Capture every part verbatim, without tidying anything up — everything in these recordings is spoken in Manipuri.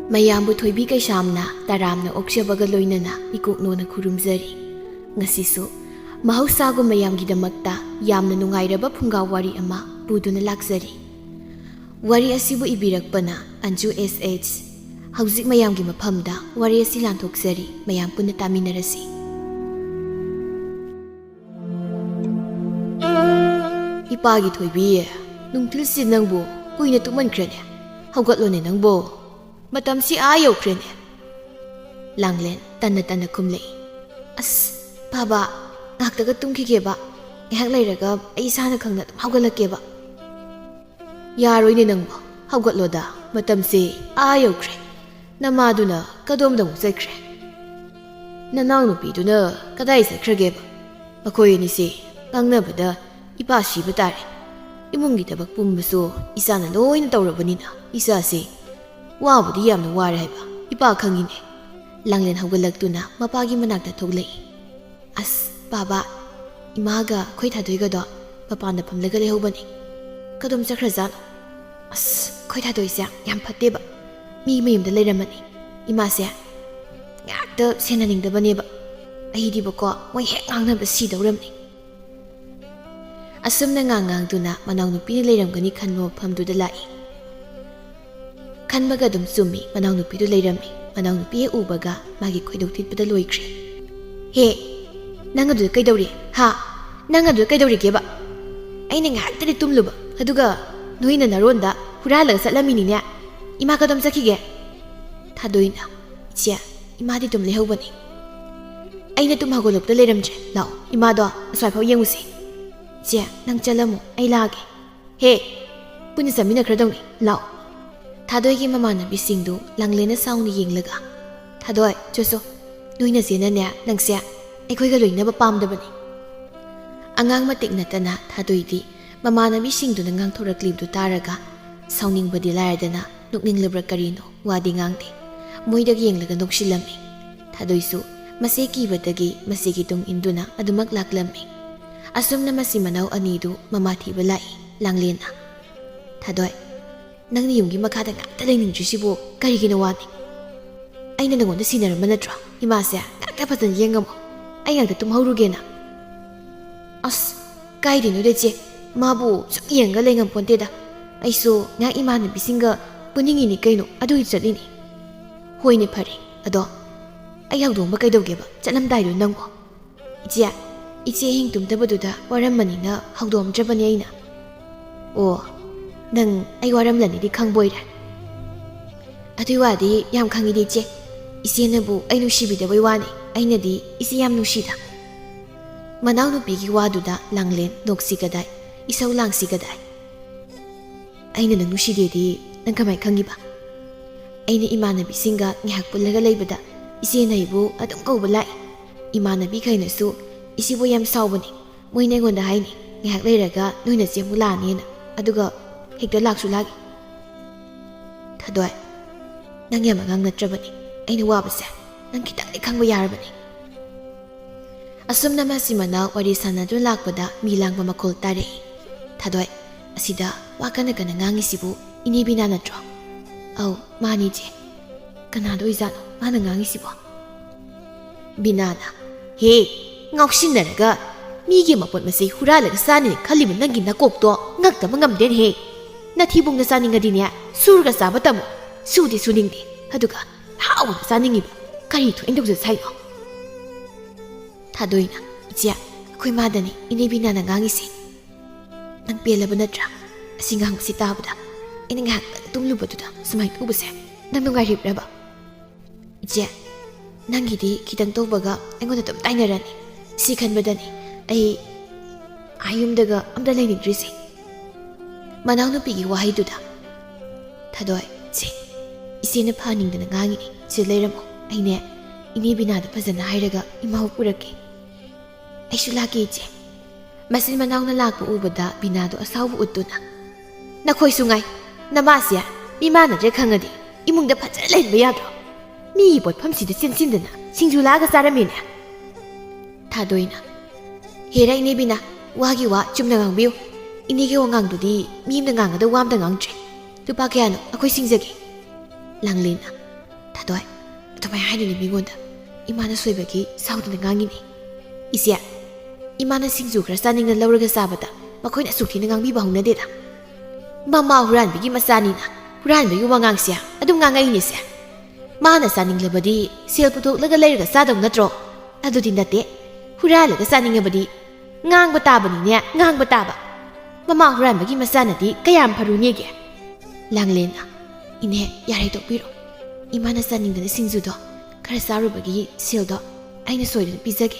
ꯃꯌꯥꯝꯕꯨ ꯊꯣꯏꯕꯤ ꯀꯩꯁꯥꯝꯅ ꯇꯔꯥꯝꯅ ꯑꯣꯛꯆꯕꯒ ꯂꯣꯏꯅꯅ ꯏꯀꯣꯛꯅꯣꯅ ꯈꯨꯔꯨꯝꯖꯔꯤ꯫ ꯉꯁꯤꯁꯨ ꯃꯍꯧꯁꯥꯒꯨꯝ ꯃꯌꯥꯝꯒꯤꯗꯃꯛꯇ ꯌꯥꯝꯅ ꯅꯨꯡꯉꯥꯏꯔꯕ ꯐꯨꯡꯒꯥ ꯋꯥꯔꯤ ꯑꯃ ꯄꯨꯗꯨꯅ ꯂꯥꯛꯆꯔꯤ꯫ ꯋꯥꯔꯤ ꯑꯁꯤꯕꯨ ꯏꯕꯤꯔꯛꯄꯅ ꯑꯟꯖꯨ ꯑꯦꯁ ꯑꯦꯆ꯫ ꯍꯧꯖꯤꯛ ꯃꯌꯥꯝꯒꯤ ꯃꯐꯝꯗ ꯋꯥꯔꯤ ꯑꯁꯤ ꯂꯥꯟꯊꯣꯛꯆꯔꯤ, ꯃꯌꯥꯝ ꯄꯨꯟꯅ ꯇꯥꯃꯤꯟꯅꯔꯁꯤ꯫ ꯏꯄꯥꯒꯤ ꯊꯣꯏꯕꯤ, ꯅꯨꯡꯊꯤꯜꯁꯤ ꯅꯪꯕꯨ ꯀꯨꯏꯅ ꯇꯨꯝꯃꯟꯈ꯭ꯔꯦꯅꯦ꯫ ꯍꯧꯒꯠꯂꯣꯅꯦ ꯅꯪꯕꯨ꯫ ꯃꯇꯝꯁꯤ ꯑꯥ ꯌꯧꯈ꯭ꯔꯦꯅꯦ꯫ ꯂꯥꯡꯂꯦꯟ ꯇꯟꯅ ꯇꯟꯅ ꯈꯨꯝꯂꯛꯏ꯫ ꯑꯁ, ꯕꯥꯕꯥ, ꯉꯥꯏꯍꯥꯛꯇꯒ ꯇꯨꯝꯈꯤꯒꯦꯕ꯫ ꯉꯥꯏꯍꯥꯛ ꯂꯩꯔꯒ ꯑꯩ ꯏꯁꯥꯅ ꯈꯪꯅ ꯑꯗꯨꯝ ꯍꯧꯒꯠꯂꯛꯀꯦꯕ꯫ ꯌꯥꯔꯣꯏꯅꯦ ꯅꯪꯕꯨ, ꯍꯧꯒꯠꯂꯣꯗ, ꯃꯇꯝꯁꯦ ꯑꯥ ꯌꯧꯈ꯭ꯔꯦ꯫ ꯅꯃꯥꯗꯨꯅ ꯀꯗꯣꯝꯗ ꯑꯃꯨꯛ ꯆꯠꯈ꯭ꯔꯦ? ꯅꯅꯥꯎꯅꯨꯄꯤꯗꯨꯅ ꯀꯗꯥꯏ ꯆꯠꯈ꯭ꯔꯒꯦꯕ? ꯃꯈꯣꯏ ꯑꯅꯤꯁꯦ ꯉꯥꯡꯅꯕꯗ ꯏꯄꯥ ꯁꯤꯕ ꯇꯥꯔꯦ꯫ ꯏꯃꯨꯡꯒꯤ ꯊꯕꯛ ꯄꯨꯝꯕꯁꯨ ꯏꯆꯥꯅ ꯂꯣꯏꯅ ꯇꯧꯔꯕꯅꯤꯅ ꯏꯆꯥꯁꯦ ꯋꯥꯕꯨꯗꯤ ꯌꯥꯝꯅ ꯋꯥꯔꯦ ꯍꯥꯏꯕ ꯏꯄꯥ ꯈꯪꯉꯤꯅꯦ꯫ ꯂꯥꯡꯂꯦꯟ ꯍꯧꯒꯠꯂꯛꯇꯨꯅ ꯃꯄꯥꯒꯤ ꯃꯅꯥꯛꯇ ꯊꯣꯛꯂꯛꯏ꯫ ꯑꯁ, ꯕꯥꯕꯥ, ꯏꯃꯥꯒ ꯑꯩꯈꯣꯏ ꯊꯥꯗꯣꯏꯒꯗꯣ ꯃꯄꯥꯟꯗ ꯐꯝꯂꯒ ꯂꯩꯍꯧꯕꯅꯤ꯫ ꯀꯗꯣꯝ ꯆꯠꯈ꯭ꯔꯖꯥꯠꯅꯣ? ꯑꯁ, ꯑꯩꯈꯣꯏ ꯊꯥꯗꯣꯏꯁꯦ ꯌꯥꯝ ꯐꯠꯇꯦꯕ꯫ ꯃꯤ ꯃꯌꯨꯝꯗ ꯂꯩꯔꯝꯃꯅꯤ꯫ ꯏꯃꯥꯁꯦ ꯉꯥꯛꯇ ꯁꯦꯟꯅꯅꯤꯡꯗꯕꯅꯦꯕ꯫ ꯑꯩꯗꯤꯕꯀꯣ, ꯃꯣꯏ ꯍꯦꯛ ꯉꯥꯡꯅꯕ ꯁꯤꯗꯧꯔꯝꯅꯤ꯫ ꯑꯁꯨꯝꯅ ꯉꯥꯡ ꯉꯥꯡꯗꯨꯅ ꯃꯅꯥꯎꯅꯨꯄꯤꯅ ꯂꯩꯔꯝꯒꯅꯤ ꯈꯟꯕ ꯃꯐꯝꯗꯨꯗ ꯂꯥꯛꯏ꯫ ꯈꯟꯕꯒ ꯑꯗꯨꯝ ꯆꯨꯝꯃꯤ, ꯃꯅꯥꯎꯅꯨꯄꯤꯗꯨ ꯂꯩꯔꯝꯃꯤ꯫ ꯃꯅꯥꯎꯅꯨꯄꯤ ꯍꯦꯛ ꯎꯕꯒ ꯃꯥꯒꯤ ꯈꯣꯏꯗꯧ ꯊꯤꯠꯄꯗ ꯂꯣꯏꯈ꯭ꯔꯦ꯫ "ꯍꯦ, ꯅꯪ ꯑꯗꯨꯗ ꯀꯩꯗꯧꯔꯤ? ꯍꯥ? ꯅꯪ ꯑꯗꯨꯗ ꯀꯩꯗꯧꯔꯤꯒꯦꯕ? ꯑꯩꯅ ꯉꯥꯏꯍꯥꯛꯇꯗꯤ ꯇꯨꯝꯂꯨꯕ, ꯑꯗꯨꯒ ꯅꯣꯏꯅ ꯅꯔꯣꯟꯗ ꯍꯨꯔꯥꯜꯂꯒ ꯆꯠꯂꯝꯃꯤꯅꯤꯅꯦ꯫ ꯏꯃꯥ ꯀꯗꯣꯝ ꯆꯠꯈꯤꯒꯦ?" ꯊꯥꯗꯣꯏꯅ, "ꯏꯆꯦ, ꯏꯃꯥꯗꯤ ꯑꯗꯨꯝ ꯂꯩꯍꯧꯕꯅꯤ꯫ ꯑꯩꯅ ꯇꯨꯝ ꯍꯧꯒꯠꯂꯛꯄꯗ ꯂꯩꯔꯝꯗ꯭ꯔꯦ꯫ ꯂꯥꯛꯑꯣ, ꯏꯃꯥꯗꯣ ꯑꯁ꯭ꯋꯥꯏꯐꯥꯎ ꯌꯦꯡꯉꯨꯁꯦ꯫ ꯏꯆꯦ, ꯅꯪ ꯆꯠꯂꯝꯃꯣ, ꯑꯩ ꯂꯥꯛꯑꯒꯦ꯫ ꯍꯦ, ꯄꯨꯟꯅ ꯆꯠꯃꯤꯟꯅꯈ꯭ꯔꯗꯧꯅꯤ, ꯂꯥꯛꯑꯣ꯫" ꯊꯥꯗꯣꯏꯒꯤ ꯃꯃꯥꯟꯅꯕꯤꯁꯤꯡꯗꯨ ꯂꯥꯡꯂꯦꯟꯅ ꯁꯥꯎꯅ ꯌꯦꯡꯂꯒ, "ꯊꯥꯗꯣꯏ, ꯆꯣ ꯆꯣ, ꯅꯣꯏ ꯅꯆꯦꯅꯅꯦ ꯅꯪꯁꯦ ꯑꯩꯈꯣꯏꯒ ꯂꯣꯏꯅꯕ ꯄꯥꯝꯗꯕꯅꯤ꯫" ꯑꯉꯥꯡ ꯃꯇꯤꯛ ꯅꯠꯇꯅ ꯊꯥꯗꯣꯏꯗꯤ ꯃꯃꯥꯟꯅꯕꯤꯁꯤꯡꯗꯨꯅ ꯉꯥꯡꯊꯣꯔꯛꯂꯤꯕꯗꯨ ꯇꯥꯔꯒ ꯁꯥꯎꯅꯤꯡꯕꯗꯤ ꯂꯥꯏꯔꯗꯅ ꯅꯣꯛꯅꯤꯡꯂꯕ꯭ꯔꯥ ꯀꯔꯤꯅꯣ, ꯋꯥꯗꯤ ꯉꯥꯡꯗꯦ꯫ ꯃꯣꯏꯗ ꯌꯦꯡꯂꯒ ꯅꯣꯛꯁꯤꯜꯂꯝꯃꯤ꯫ ꯊꯥꯗꯣꯏꯁꯨ ꯃꯆꯦ ꯀꯤꯕꯗꯒꯤ ꯃꯆꯦꯒꯤ ꯇꯨꯡ ꯏꯟꯗꯨꯅ ꯑꯗꯨꯃꯛ ꯂꯥꯛꯂꯝꯃꯤ꯫ ꯑꯁꯨꯝꯅ ꯃꯆꯤꯟ ꯃꯅꯥꯎ ꯑꯅꯤꯗꯨ ꯃꯃꯥ ꯊꯤꯕ ꯂꯥꯛꯏ ꯂꯥꯡꯂꯦꯟꯅ꯫ "ꯊꯥꯗꯣꯏ, ꯅꯪꯅ ꯌꯨꯝꯒꯤ ꯃꯈꯥꯗ ꯉꯥꯛꯇ ꯂꯩꯅꯤꯡꯗ꯭ꯔꯤꯁꯤꯕꯨ ꯀꯔꯤꯒꯤꯅꯣ ꯋꯥꯅꯤ? ꯑꯩꯅ ꯅꯪꯉꯣꯟꯗ ꯁꯤꯟꯅꯔꯝꯕ ꯅꯠꯇ꯭ꯔꯣ? ꯏꯃꯥꯁꯦ ꯉꯥꯛꯇ ꯐꯖꯅ ꯌꯦꯡꯉꯝꯃꯣ, ꯑꯩ ꯉꯥꯛꯇ ꯇꯨꯝꯍꯧꯔꯨꯒꯦꯅ꯫ ꯑꯁ, ꯀꯥꯏꯗꯩꯅꯣꯗ ꯆꯦ, ꯃꯥꯕꯨ ꯁꯨꯝ ꯌꯦꯡꯉꯒ ꯂꯩ ꯉꯝꯄꯣꯟꯇꯦꯗ꯫ ꯑꯩꯁꯨ ꯉꯥꯏꯍꯥꯛ ꯏꯃꯥꯟꯅꯕꯤꯁꯤꯡꯒ ꯄꯨꯅꯤꯡꯉꯤꯅꯤ ꯀꯩꯅꯣ, ꯑꯗꯨꯒꯤ ꯆꯠꯂꯤꯅꯤ꯫ ꯍꯣꯏꯅꯦ, ꯐꯔꯦ, ꯑꯗꯣ ꯑꯩ ꯍꯧꯗꯣꯛꯑꯝꯕ ꯀꯩꯗꯧꯒꯦꯕ ꯆꯠꯂꯝꯗꯥꯏꯗꯣ ꯅꯪꯕꯣ? ꯏꯆꯦ, ꯏꯆꯦ ꯑꯍꯤꯡ ꯇꯨꯝꯗꯕꯗꯨꯗ ꯋꯥꯔꯝꯃꯅꯤꯅ ꯍꯧꯗꯣꯛꯑꯝꯗ꯭ꯔꯕꯅꯦ ꯑꯩꯅ꯫ ꯑꯣ, ꯅꯪ ꯑꯩ ꯋꯥꯔꯝꯂꯅꯤꯗꯤ ꯈꯪꯕꯣꯏꯔꯦ꯫ ꯑꯗꯨꯏ ꯋꯥꯗꯤ ꯌꯥꯝ ꯈꯪꯉꯤꯗꯤ ꯏꯆꯦ꯫ ꯏꯆꯦꯅꯕꯨ ꯑꯩ ꯅꯨꯡꯁꯤꯕꯤꯗꯕꯩ ꯋꯥꯅꯤ, ꯑꯩꯅꯗꯤ ꯏꯆꯦ ꯌꯥꯝ ꯅꯨꯡꯁꯤꯗ꯫ ꯃꯅꯥꯎꯅꯨꯄꯤꯒꯤ ꯋꯥꯗꯨꯗ ꯂꯥꯡꯂꯦꯟ ꯅꯣꯛꯁꯤ ꯀꯗꯥꯏ, ꯏꯁꯧ ꯂꯥꯡꯁꯤ ꯀꯗꯥꯏ꯫ ꯑꯩꯅ ꯅꯪ ꯅꯨꯡꯁꯤꯗꯦꯗꯤ ꯅꯪ ꯀꯃꯥꯏ ꯈꯪꯉꯤꯕ? ꯑꯩꯅ ꯏꯃꯥꯟꯅꯕꯤꯁꯤꯡꯒ ꯉꯥꯏꯍꯥꯛ ꯄꯨꯜꯂꯒ ꯂꯩꯕꯗ ꯏꯆꯦꯅ ꯑꯩꯕꯨ ꯑꯗꯨꯝ ꯀꯧꯕ ꯂꯥꯛꯏ꯫ ꯏꯃꯥꯟꯅꯕꯤꯈꯩꯅꯁꯨ ꯏꯆꯦꯕꯨ ꯌꯥꯝ ꯁꯥꯎꯕꯅꯤ꯫ ꯃꯣꯏꯅ ꯑꯩꯉꯣꯟꯗ ꯍꯥꯏꯅꯤ, "ꯉꯥꯏꯍꯥꯛ ꯂꯩꯔꯒ ꯅꯣꯏ ꯅꯆꯦ ꯑꯃꯨꯛ ꯂꯥꯛꯑꯅꯤꯅ"꯫ ꯑꯗꯨꯒ ꯍꯦꯛꯇ ꯂꯥꯛꯁꯨ ꯂꯥꯛꯏ꯫ ꯊꯥꯗꯣꯏ, ꯅꯪ ꯌꯥꯝ ꯑꯉꯥꯡ ꯅꯠꯇ꯭ꯔꯕꯅꯤ꯫ ꯑꯩꯅ ꯋꯥꯕꯁꯦ ꯅꯪ ꯈꯤꯇꯪꯗꯤ ꯈꯪꯕ ꯌꯥꯔꯕꯅꯤ꯫ ꯑꯁꯨꯝꯅ ꯃꯆꯤꯟ ꯃꯅꯥꯎ ꯋꯥꯔꯤ ꯁꯥꯟꯅꯗꯨꯅ ꯂꯥꯛꯄꯗ ꯃꯤ ꯂꯥꯡꯕ ꯃꯈꯣꯜ ꯇꯥꯔꯛꯏ꯫ ꯊꯥꯗꯣꯏ, ꯑꯁꯤꯗ ꯋꯥ ꯀꯟꯅ ꯀꯟꯅ ꯉꯥꯡꯉꯤꯁꯤꯕꯨ ꯏꯅꯦ ꯕꯤꯅꯥ ꯅꯠꯇ꯭ꯔꯣ? ꯑꯧ, ꯃꯥꯅꯤ ꯏꯆꯦ꯫ ꯀꯅꯥꯗ ꯑꯣꯏꯖꯥꯠꯅꯣ ꯃꯥꯅ ꯉꯥꯡꯉꯤꯁꯤꯕꯣ? ꯕꯤꯅꯥꯅ, "ꯍꯦ, ꯉꯥꯎꯁꯤꯟꯅꯔꯒ ꯃꯤꯒꯤ ꯃꯄꯣꯠ ꯃꯆꯩ ꯍꯨꯔꯥꯜꯂꯒ ꯆꯥꯅꯤꯅ ꯈꯜꯂꯤꯕ ꯅꯪꯒꯤ ꯅꯀꯣꯛꯇꯣ ꯉꯛꯇꯕ ꯉꯝꯗꯦꯅꯦꯍꯦ꯫ ꯅꯊꯤꯕꯣꯡꯅ ꯆꯥꯅꯤꯡꯉꯗꯤꯅꯦ, ꯁꯨꯔꯒ ꯆꯥꯕ ꯇꯝꯃꯨ꯫ ꯁꯨꯗꯤ ꯁꯨꯅꯤꯡꯗꯦ, ꯑꯗꯨꯒ ꯍꯥꯎꯅ ꯆꯥꯅꯤꯡꯉꯤꯕ꯫ ꯀꯔꯤ ꯊꯣꯛꯏꯅ ꯇꯧꯖ ꯁꯥꯏꯅꯣ?" ꯊꯥꯗꯣꯏꯅ, "ꯏꯆꯦ, ꯑꯩꯈꯣꯏ ꯃꯥꯗꯅꯤ ꯏꯅꯦ ꯕꯤꯅꯥꯅ ꯉꯥꯡꯉꯤꯁꯦ꯫ ꯅꯪ ꯄꯦꯜꯂꯕ ꯅꯠꯇ꯭ꯔꯥ? ꯑꯁꯤ ꯉꯥꯡꯕꯁꯤ ꯇꯥꯕꯗ ꯑꯩꯅ ꯉꯥꯏꯍꯥꯛꯇꯪ ꯇꯨꯝꯂꯨꯕꯗꯨꯗ ꯁꯨꯃꯥꯏꯅ ꯇꯧꯕꯁꯦ ꯅꯪ ꯅꯨꯡꯉꯥꯏꯔꯤꯕ꯭ꯔꯕ?" "ꯏꯆꯦ, ꯅꯪꯒꯤꯗꯤ ꯈꯤꯇꯪ ꯇꯧꯕꯒ ꯑꯩꯉꯣꯟꯗ ꯑꯗꯨꯝ ꯇꯥꯏꯅꯔꯅꯤ꯫ ꯁꯤ ꯈꯟꯕꯗꯅꯤ ꯑꯩ ꯑꯥ ꯌꯨꯝꯗꯒ ꯑꯝꯇ ꯂꯩꯅꯤꯡꯗ꯭ꯔꯤꯁꯦ꯫" ꯃꯅꯥꯎꯅꯨꯄꯤꯒꯤ ꯋꯥꯍꯩꯗꯨꯗ ꯊꯥꯗꯣꯏ, "ꯁꯦ, ꯏꯆꯦꯅ ꯐꯍꯟꯅꯤꯡꯗꯅ ꯉꯥꯡꯉꯤꯅꯦ꯫ ꯁꯤꯗ ꯂꯩꯔꯝꯃꯣ꯫ ꯑꯩꯅꯦ ꯏꯅꯦ ꯕꯤꯅꯥꯗ ꯐꯖꯅ ꯍꯥꯏꯔꯒ ꯏꯃꯥꯕꯨ ꯄꯨꯔꯛꯀꯦ꯫" "ꯑꯩꯁꯨ ꯂꯥꯛꯀꯦ, ꯏꯆꯦ꯫" ꯃꯆꯤꯟ ꯃꯅꯥꯎꯅ ꯂꯥꯛꯄ ꯎꯕꯗ ꯕꯤꯅꯥꯗꯣ ꯑꯁꯥꯎꯕ ꯎꯠꯇꯨꯅ, "ꯅꯈꯣꯏꯁꯨ ꯉꯥꯏ꯫ ꯅꯃꯥꯁꯦ ꯃꯤꯃꯥꯟꯅꯗ꯭ꯔꯦ ꯈꯪꯉꯗꯤ ꯏꯃꯨꯡꯗ ꯐꯖꯅ ꯂꯩꯍꯟꯕ ꯌꯥꯗ꯭ꯔꯣ? ꯃꯤꯒꯤ ꯄꯣꯠꯐꯝꯁꯤꯗ ꯆꯦꯟꯁꯤꯟꯗꯅ ꯁꯤꯡꯖꯨ ꯂꯥꯛꯑꯒ ꯆꯥꯔꯝꯃꯤꯅꯦ꯫" ꯊꯥꯗꯣꯏꯅ, "ꯍꯦꯔꯥ ꯏꯅꯦ ꯕꯤꯅꯥ, ꯋꯥꯒꯤ ꯋꯥ ꯆꯨꯝꯅ ꯉꯥꯡꯕꯤꯌꯨ꯫ ꯏꯅꯦꯒꯤ ꯋꯥꯉꯥꯡꯗꯨꯗꯤ ꯃꯤ ꯑꯃꯅ ꯉꯥꯡꯒꯗꯕ ꯋꯥ ꯑꯝꯇ ꯉꯥꯡꯗ꯭ꯔꯦ꯫ "ꯂꯨꯄꯥ ꯀꯌꯥꯅꯣ? ꯑꯩꯈꯣꯏ ꯁꯤꯡꯖꯒꯦ꯫" ꯂꯥꯡꯂꯦꯟꯅ, "ꯊꯥꯗꯣꯏ, ꯑꯗꯨꯃꯥꯏꯅ ꯍꯥꯏꯅꯨꯅꯦ ꯃꯤꯉꯣꯟꯗ꯫ ꯏꯃꯥꯅ ꯁꯣꯏꯕꯒꯤ ꯁꯥꯎꯗꯅ ꯉꯥꯡꯉꯤꯅꯦ꯫" "ꯏꯆꯦ, ꯏꯃꯥꯅ ꯁꯤꯡꯖꯨ ꯈꯔ ꯆꯥꯅꯤꯡꯅ ꯂꯧꯔꯒ ꯆꯥꯕꯗ ꯃꯈꯣꯏꯅ ꯑꯁꯨꯛ ꯊꯤꯅ ꯉꯥꯡꯕꯤꯕ ꯍꯧꯅꯗꯦꯗ꯫ ꯃꯃꯥ ꯍꯨꯔꯥꯟꯕꯤꯒꯤ ꯃꯆꯥꯅꯤꯅ ꯍꯨꯔꯥꯟꯕꯒꯤ ꯋꯥꯉꯥꯡꯁꯦ ꯑꯗꯨꯝ ꯉꯥꯡꯉꯛꯏꯅꯦꯁꯦ꯫ ꯃꯥꯅ ꯆꯥꯅꯤꯡꯂꯕꯗꯤ ꯁꯦꯜ ꯄꯨꯊꯣꯛꯂꯒ ꯂꯩꯔꯒ ꯆꯥꯗꯧ ꯅꯠꯇ꯭ꯔꯣ? ꯑꯗꯨꯗꯤ ꯅꯠꯇꯦ꯫ ꯍꯨꯔꯥꯜꯂꯒ ꯆꯥꯅꯤꯡꯉꯕꯗꯤ ꯉꯥꯡꯕ ꯇꯥꯕꯅꯤꯅꯦ, ꯉꯥꯡꯕ ꯇꯥꯕ꯫ ꯃꯃꯥ ꯍꯨꯔꯥꯟꯕꯒꯤ ꯃꯆꯥꯅꯗꯤ ꯀꯌꯥꯝ ꯐꯔꯨꯅꯦꯒꯦ?" ꯂꯥꯡꯂꯦꯟꯅ, "ꯏꯅꯦ, ꯌꯥꯔꯦ, ꯇꯣꯛꯄꯤꯔꯣ꯫ ꯏꯃꯥꯅ ꯆꯥꯅꯤꯡꯗꯅ ꯁꯤꯡꯖꯨꯗꯣ ꯈꯔ ꯆꯥꯔꯨꯕꯒꯤ ꯁꯦꯜꯗꯣ ꯑꯩꯅ ꯁꯣꯏꯗꯅ ꯄꯤꯖꯒꯦ꯫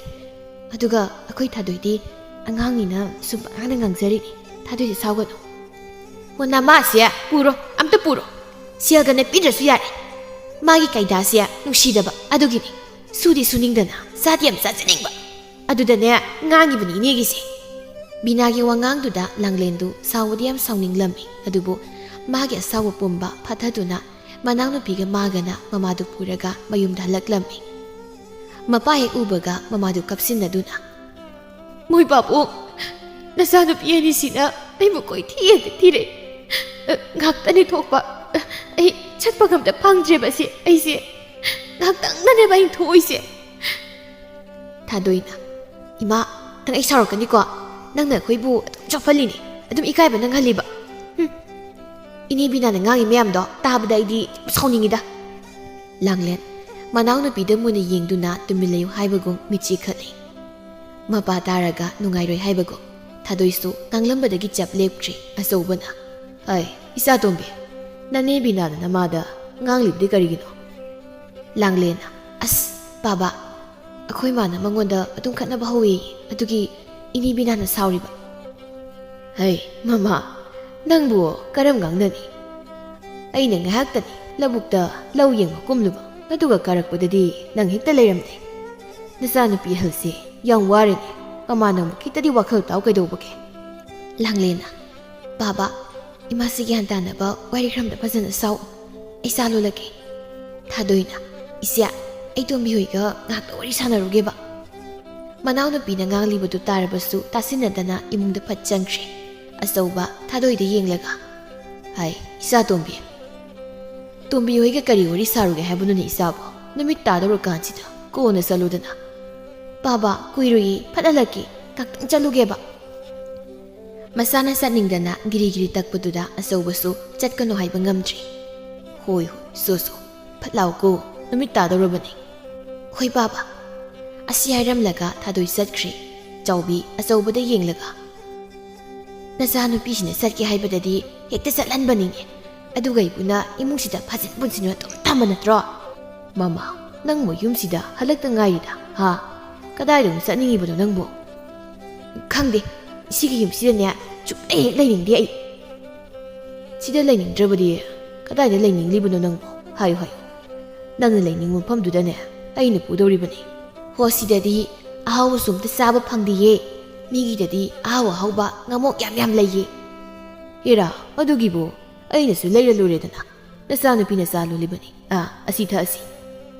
ꯑꯗꯨꯒ ꯑꯩꯈꯣꯏ ꯊꯥꯗꯣꯏꯗꯤ ꯑꯉꯥꯡꯅꯤꯅ ꯁꯨꯝ ꯄꯉꯥꯡꯗ ꯉꯥꯡꯖꯔꯤꯅꯤ꯫ ꯊꯥꯗꯣꯏꯗꯤ ꯁꯥꯎꯒꯅꯨ꯫" "ꯍꯣ, ꯅꯃꯥꯁꯦ ꯄꯨꯔꯣ, ꯑꯝꯇ ꯄꯨꯔꯣ꯫ ꯁꯦꯜꯒꯅꯦ ꯄꯤꯗ꯭ꯔꯁꯨ ꯌꯥꯔꯦ꯫ ꯃꯥꯒꯤ ꯀꯩꯗꯥꯁꯦ ꯅꯨꯡꯁꯤꯗꯕ ꯑꯗꯨꯒꯤꯅꯤ꯫ ꯁꯨꯗꯤ ꯁꯨꯅꯤꯡꯗꯅ, ꯆꯥꯗꯤ ꯌꯥꯝ ꯆꯥꯖꯅꯤꯡꯕ꯫ ꯑꯗꯨꯗꯅꯦ ꯉꯥꯡꯉꯤꯕꯅꯤ ꯏꯅꯦꯒꯤꯁꯦ꯫" ꯕꯤꯅꯥꯒꯤ ꯋꯥꯉꯥꯡꯗꯨꯗ ꯂꯥꯡꯂꯦꯟꯗꯨ ꯁꯥꯎꯕꯗꯤ ꯌꯥꯝ ꯁꯥꯎꯅꯤꯡꯂꯝꯃꯤ, ꯑꯗꯨꯕꯨ ꯃꯥꯒꯤ ꯑꯁꯥꯎꯕ ꯄꯨꯝꯕ ꯐꯥꯊꯗꯨꯅ ꯃꯅꯥꯎꯅꯨꯄꯤꯒ ꯃꯥꯒꯅ ꯃꯃꯥꯗꯨ ꯄꯨꯔꯒ ꯃꯌꯨꯝꯗ ꯍꯜꯂꯛꯂꯝꯃꯤ꯫ ꯃꯄꯥ ꯍꯦꯛ ꯎꯕꯒ ꯃꯃꯥꯗꯨ ꯀꯞꯁꯤꯟꯅꯗꯨꯅ, "ꯃꯣꯏ ꯄꯥꯕꯨꯡ, ꯅꯆꯥꯅꯨꯄꯤ ꯑꯅꯤꯁꯤꯅ ꯑꯩꯕꯨ ꯀꯣꯏꯊꯤ ꯍꯦꯛꯇ ꯊꯤꯔꯦ꯫ ꯑ, ꯉꯥꯛꯇꯅꯤ ꯊꯣꯛꯄ꯫ ꯑ, ꯑꯩ ꯆꯠꯄꯒ ꯑꯝꯇ ꯐꯪꯗ꯭ꯔꯦꯕ ꯁꯤ ꯑꯩꯁꯦ꯫ ꯉꯥꯛꯇꯪꯗꯅꯦꯕ ꯑꯩꯅ ꯊꯣꯛꯏꯁꯦ꯫" ꯊꯥꯗꯣꯏꯅ, "ꯏꯃꯥ, ꯅꯪ ꯑꯩ ꯁꯥꯎꯔꯛꯀꯅꯤꯀꯣ꯫ ꯅꯪꯅ ꯑꯩꯈꯣꯏꯕꯨ ꯑꯗꯨꯝ ꯆꯣꯞꯍꯜꯂꯤꯅꯦ, ꯑꯗꯨꯝ ꯏꯀꯥꯏꯕ ꯅꯪꯍꯜꯂꯤꯕ꯫ ꯍꯨꯝ꯫ ꯏꯅꯦ ꯕꯤꯅꯥꯅ ꯉꯥꯡꯉꯤ ꯃꯌꯥꯝꯗꯣ ꯇꯥꯕꯗ ꯑꯩꯗꯤ ꯁꯥꯎꯅꯤꯡꯉꯤꯗ꯫" ꯂꯥꯡꯂꯦꯟ, ꯃꯅꯥꯎꯅꯨꯄꯤꯗ ꯃꯨꯟꯅ ꯌꯦꯡꯗꯨꯅ ꯇꯨꯃꯤꯟ ꯂꯩꯌꯨ ꯍꯥꯏꯕꯒꯨꯝ ꯃꯤꯠꯆꯤ ꯈꯠꯂꯤ꯫ ꯃꯄꯥ ꯇꯥꯔꯒ ꯅꯨꯡꯉꯥꯏꯔꯣꯏ ꯍꯥꯏꯕꯒꯨꯝ꯫ ꯊꯥꯗꯣꯏꯁꯨ ꯉꯥꯡꯂꯝꯕꯗꯒꯤ ꯆꯞ ꯂꯦꯞꯇ꯭ꯔꯤ꯫ ꯑꯆꯧꯕꯅ, "ꯑꯩ, ꯏꯆꯥꯇꯣꯝꯕꯤ, ꯅꯅꯦ ꯕꯤꯅꯥꯅ ꯅꯃꯥꯗ ꯉꯥꯡꯂꯤꯕꯗꯤ ꯀꯔꯤꯒꯤꯅꯣ?" ꯂꯥꯡꯂꯦꯟꯅ, "ꯑꯁ, ꯄꯥꯕ, ꯑꯩꯈꯣꯏ ꯃꯥꯅ ꯃꯉꯣꯟꯗ ꯑꯗꯨꯝ ꯈꯠꯅꯕ ꯍꯧꯋꯦꯌꯦ, ꯑꯗꯨꯒꯤ ꯏꯅꯦ ꯕꯤꯅꯥꯅ ꯁꯥꯎꯔꯤꯕ꯫" "ꯍꯩ, ꯃꯃꯥ, ꯅꯪꯕꯨ ꯀꯔꯝ ꯉꯥꯡꯅꯅꯤ? ꯑꯩꯅ ꯉꯥꯏꯍꯥꯛꯇꯅꯤ ꯂꯧꯕꯨꯛꯇ ꯂꯧ ꯌꯦꯡꯕ ꯀꯨꯝꯂꯨꯕ, ꯑꯗꯨꯒ ꯀꯥꯔꯛꯄꯗꯗꯤ ꯅꯪ ꯍꯦꯛꯇ ꯂꯩꯔꯝꯗꯦ꯫ ꯅꯆꯥꯅꯨꯄꯤ ꯑꯍꯜꯁꯦ ꯌꯥꯝ ꯋꯥꯔꯦꯅꯦ, ꯃꯃꯥ ꯅꯪꯕꯨ ꯈꯤꯇꯗꯤ ꯋꯥꯈꯜ ꯇꯥꯎ ꯀꯩꯗꯧꯕꯒꯦ?" ꯂꯥꯡꯂꯦꯟꯅ, "ꯄꯥꯕ, ꯏꯃꯥꯁꯤ ꯒ꯭ꯌꯥꯟ ꯇꯥꯅꯕ ꯋꯥꯔꯤ ꯈꯔ ꯑꯝꯇ ꯐꯖꯅ ꯁꯥꯎ꯫ ꯑꯩ ꯆꯥ ꯂꯣꯜꯂꯒꯦ꯫" ꯊꯥꯗꯣꯏꯅ, "ꯏꯆꯦ, ꯑꯩ ꯇꯣꯝꯕꯤ ꯍꯣꯏꯒ ꯉꯥꯏꯍꯥꯛꯇ ꯋꯥꯔꯤ ꯁꯥꯟꯅꯔꯨꯒꯦꯕ꯫" ꯃꯅꯥꯎꯅꯨꯄꯤꯅ ꯉꯥꯡꯂꯤꯕꯗꯨ ꯇꯥꯔꯕꯁꯨ ꯇꯥꯁꯤꯟꯅꯗꯅ ꯏꯃꯨꯡꯗ ꯐꯠ ꯆꯪꯈ꯭ꯔꯦ꯫ ꯑꯆꯧꯕ ꯊꯥꯗꯣꯏꯗ ꯌꯦꯡꯂꯒ, ꯍꯥꯏ, ꯏꯆꯥ ꯇꯣꯝꯕꯤ꯫ ꯇꯣꯝꯕꯤ ꯍꯣꯏꯒ ꯀꯔꯤ ꯋꯥꯔꯤ ꯁꯥꯔꯨꯒꯦ ꯍꯥꯏꯕꯅꯣꯅꯦ ꯏꯆꯥꯕꯣ? ꯅꯨꯃꯤꯠ ꯇꯥꯗꯧꯔꯀꯥꯟꯁꯤꯗ ꯀꯣꯟꯅ ꯆꯠꯂꯨꯗꯅ꯫ "ꯕꯥꯕꯥ, ꯀꯨꯏꯔꯣꯏꯌꯦ, ꯐꯠ ꯍꯜꯂꯛꯀꯦ, ꯉꯥꯛꯇꯪ ꯆꯠꯂꯨꯒꯦꯕ"꯫ ꯃꯆꯥꯅ ꯆꯠꯅꯤꯡꯗꯅ ꯒꯤꯔꯤ ꯒꯤꯔꯤ ꯇꯛꯄꯗꯨꯗ ꯑꯆꯧꯕꯁꯨ ꯆꯠꯀꯅꯨ ꯍꯥꯏꯕ ꯉꯝꯗ꯭ꯔꯤ꯫ "ꯍꯣꯏ, ꯍꯣꯏ, ꯆꯣ, ꯆꯣ, ꯐꯠ ꯂꯥꯎꯀꯣ, ꯅꯨꯃꯤꯠ ꯇꯥꯗꯧꯔꯕꯅꯤ"꯫ "ꯍꯣꯏ ꯕꯥꯕꯥ"꯫ ꯑꯁꯤ ꯍꯥꯏꯔꯝꯂꯒ ꯊꯥꯗꯣꯏ ꯆꯠꯈ꯭ꯔꯦ꯫ ꯆꯥꯎꯕꯤ ꯑꯆꯧꯕꯗ ꯌꯦꯡꯂꯒ, "ꯅꯆꯥꯅꯨꯄꯤꯁꯤꯅ ꯆꯠꯀꯦ ꯍꯥꯏꯕꯗꯗꯤ ꯍꯦꯛꯇ ꯆꯠꯍꯟꯕꯅꯤꯅꯦ꯫ ꯑꯗꯨꯒ ꯏꯕꯨꯅ ꯏꯃꯨꯡꯁꯤꯗ ꯐꯥꯖꯤꯟ ꯄꯨꯟꯁꯤꯟꯗꯨꯅ ꯑꯗꯨꯝ ꯊꯝꯕ ꯅꯠꯇ꯭ꯔꯣ?" "ꯃꯃꯥ, ꯅꯪꯕꯨ ꯌꯨꯝꯁꯤꯗ ꯍꯜꯂꯛꯇ ꯉꯥꯏꯔꯤꯗ, ꯍꯥ? ꯀꯗꯥꯏꯗ ꯑꯃꯨꯛ ꯆꯠꯅꯤꯡꯉꯤꯕꯅꯣ ꯅꯪꯕꯨ?" "ꯈꯪꯗꯦ, ꯁꯤꯒꯤ ꯌꯨꯝꯁꯤꯗꯅꯦ ꯁꯨꯛꯂꯩ ꯍꯦꯛ ꯂꯩꯅꯤꯡꯗꯦ ꯑꯩ"꯫ "ꯁꯤꯗ ꯂꯩꯅꯤꯡꯗ꯭ꯔꯕꯗꯤ ꯀꯗꯥꯏꯗ ꯂꯩꯅꯤꯡꯂꯤꯕꯅꯣ ꯅꯪꯕꯨ? ꯍꯥꯏꯌꯨ, ꯍꯥꯏꯌꯨ꯫ ꯅꯪꯅ ꯂꯩꯅꯤꯡꯕ ꯃꯐꯝꯗꯨꯗꯅꯦ ꯑꯩꯅ ꯄꯨꯗꯧꯔꯤꯕꯅꯤ"꯫ "ꯍꯣ, ꯁꯤꯗꯗꯤ ꯑꯍꯥꯎꯕꯁꯨ ꯑꯝꯇ ꯆꯥꯕ ꯐꯪꯗꯤꯌꯦ꯫ ꯃꯤꯒꯤꯗꯗꯤ ꯑꯍꯥꯎ ꯑꯍꯥꯎꯕ ꯉꯥꯃꯣꯛ ꯌꯥꯝ ꯌꯥꯝ ꯂꯩꯌꯦ"꯫ "ꯍꯦꯔꯥ, ꯑꯗꯨꯒꯤꯕꯨ ꯑꯩꯅꯁꯨ ꯂꯩꯔ ꯂꯣꯏꯔꯦꯗꯅ꯫ ꯅꯆꯥꯅꯨꯄꯤꯅ ꯆꯥ ꯂꯣꯜꯂꯤꯕꯅꯤ꯫ ꯑꯥ, ꯑꯁꯤ ꯊꯛꯑꯁꯤ"꯫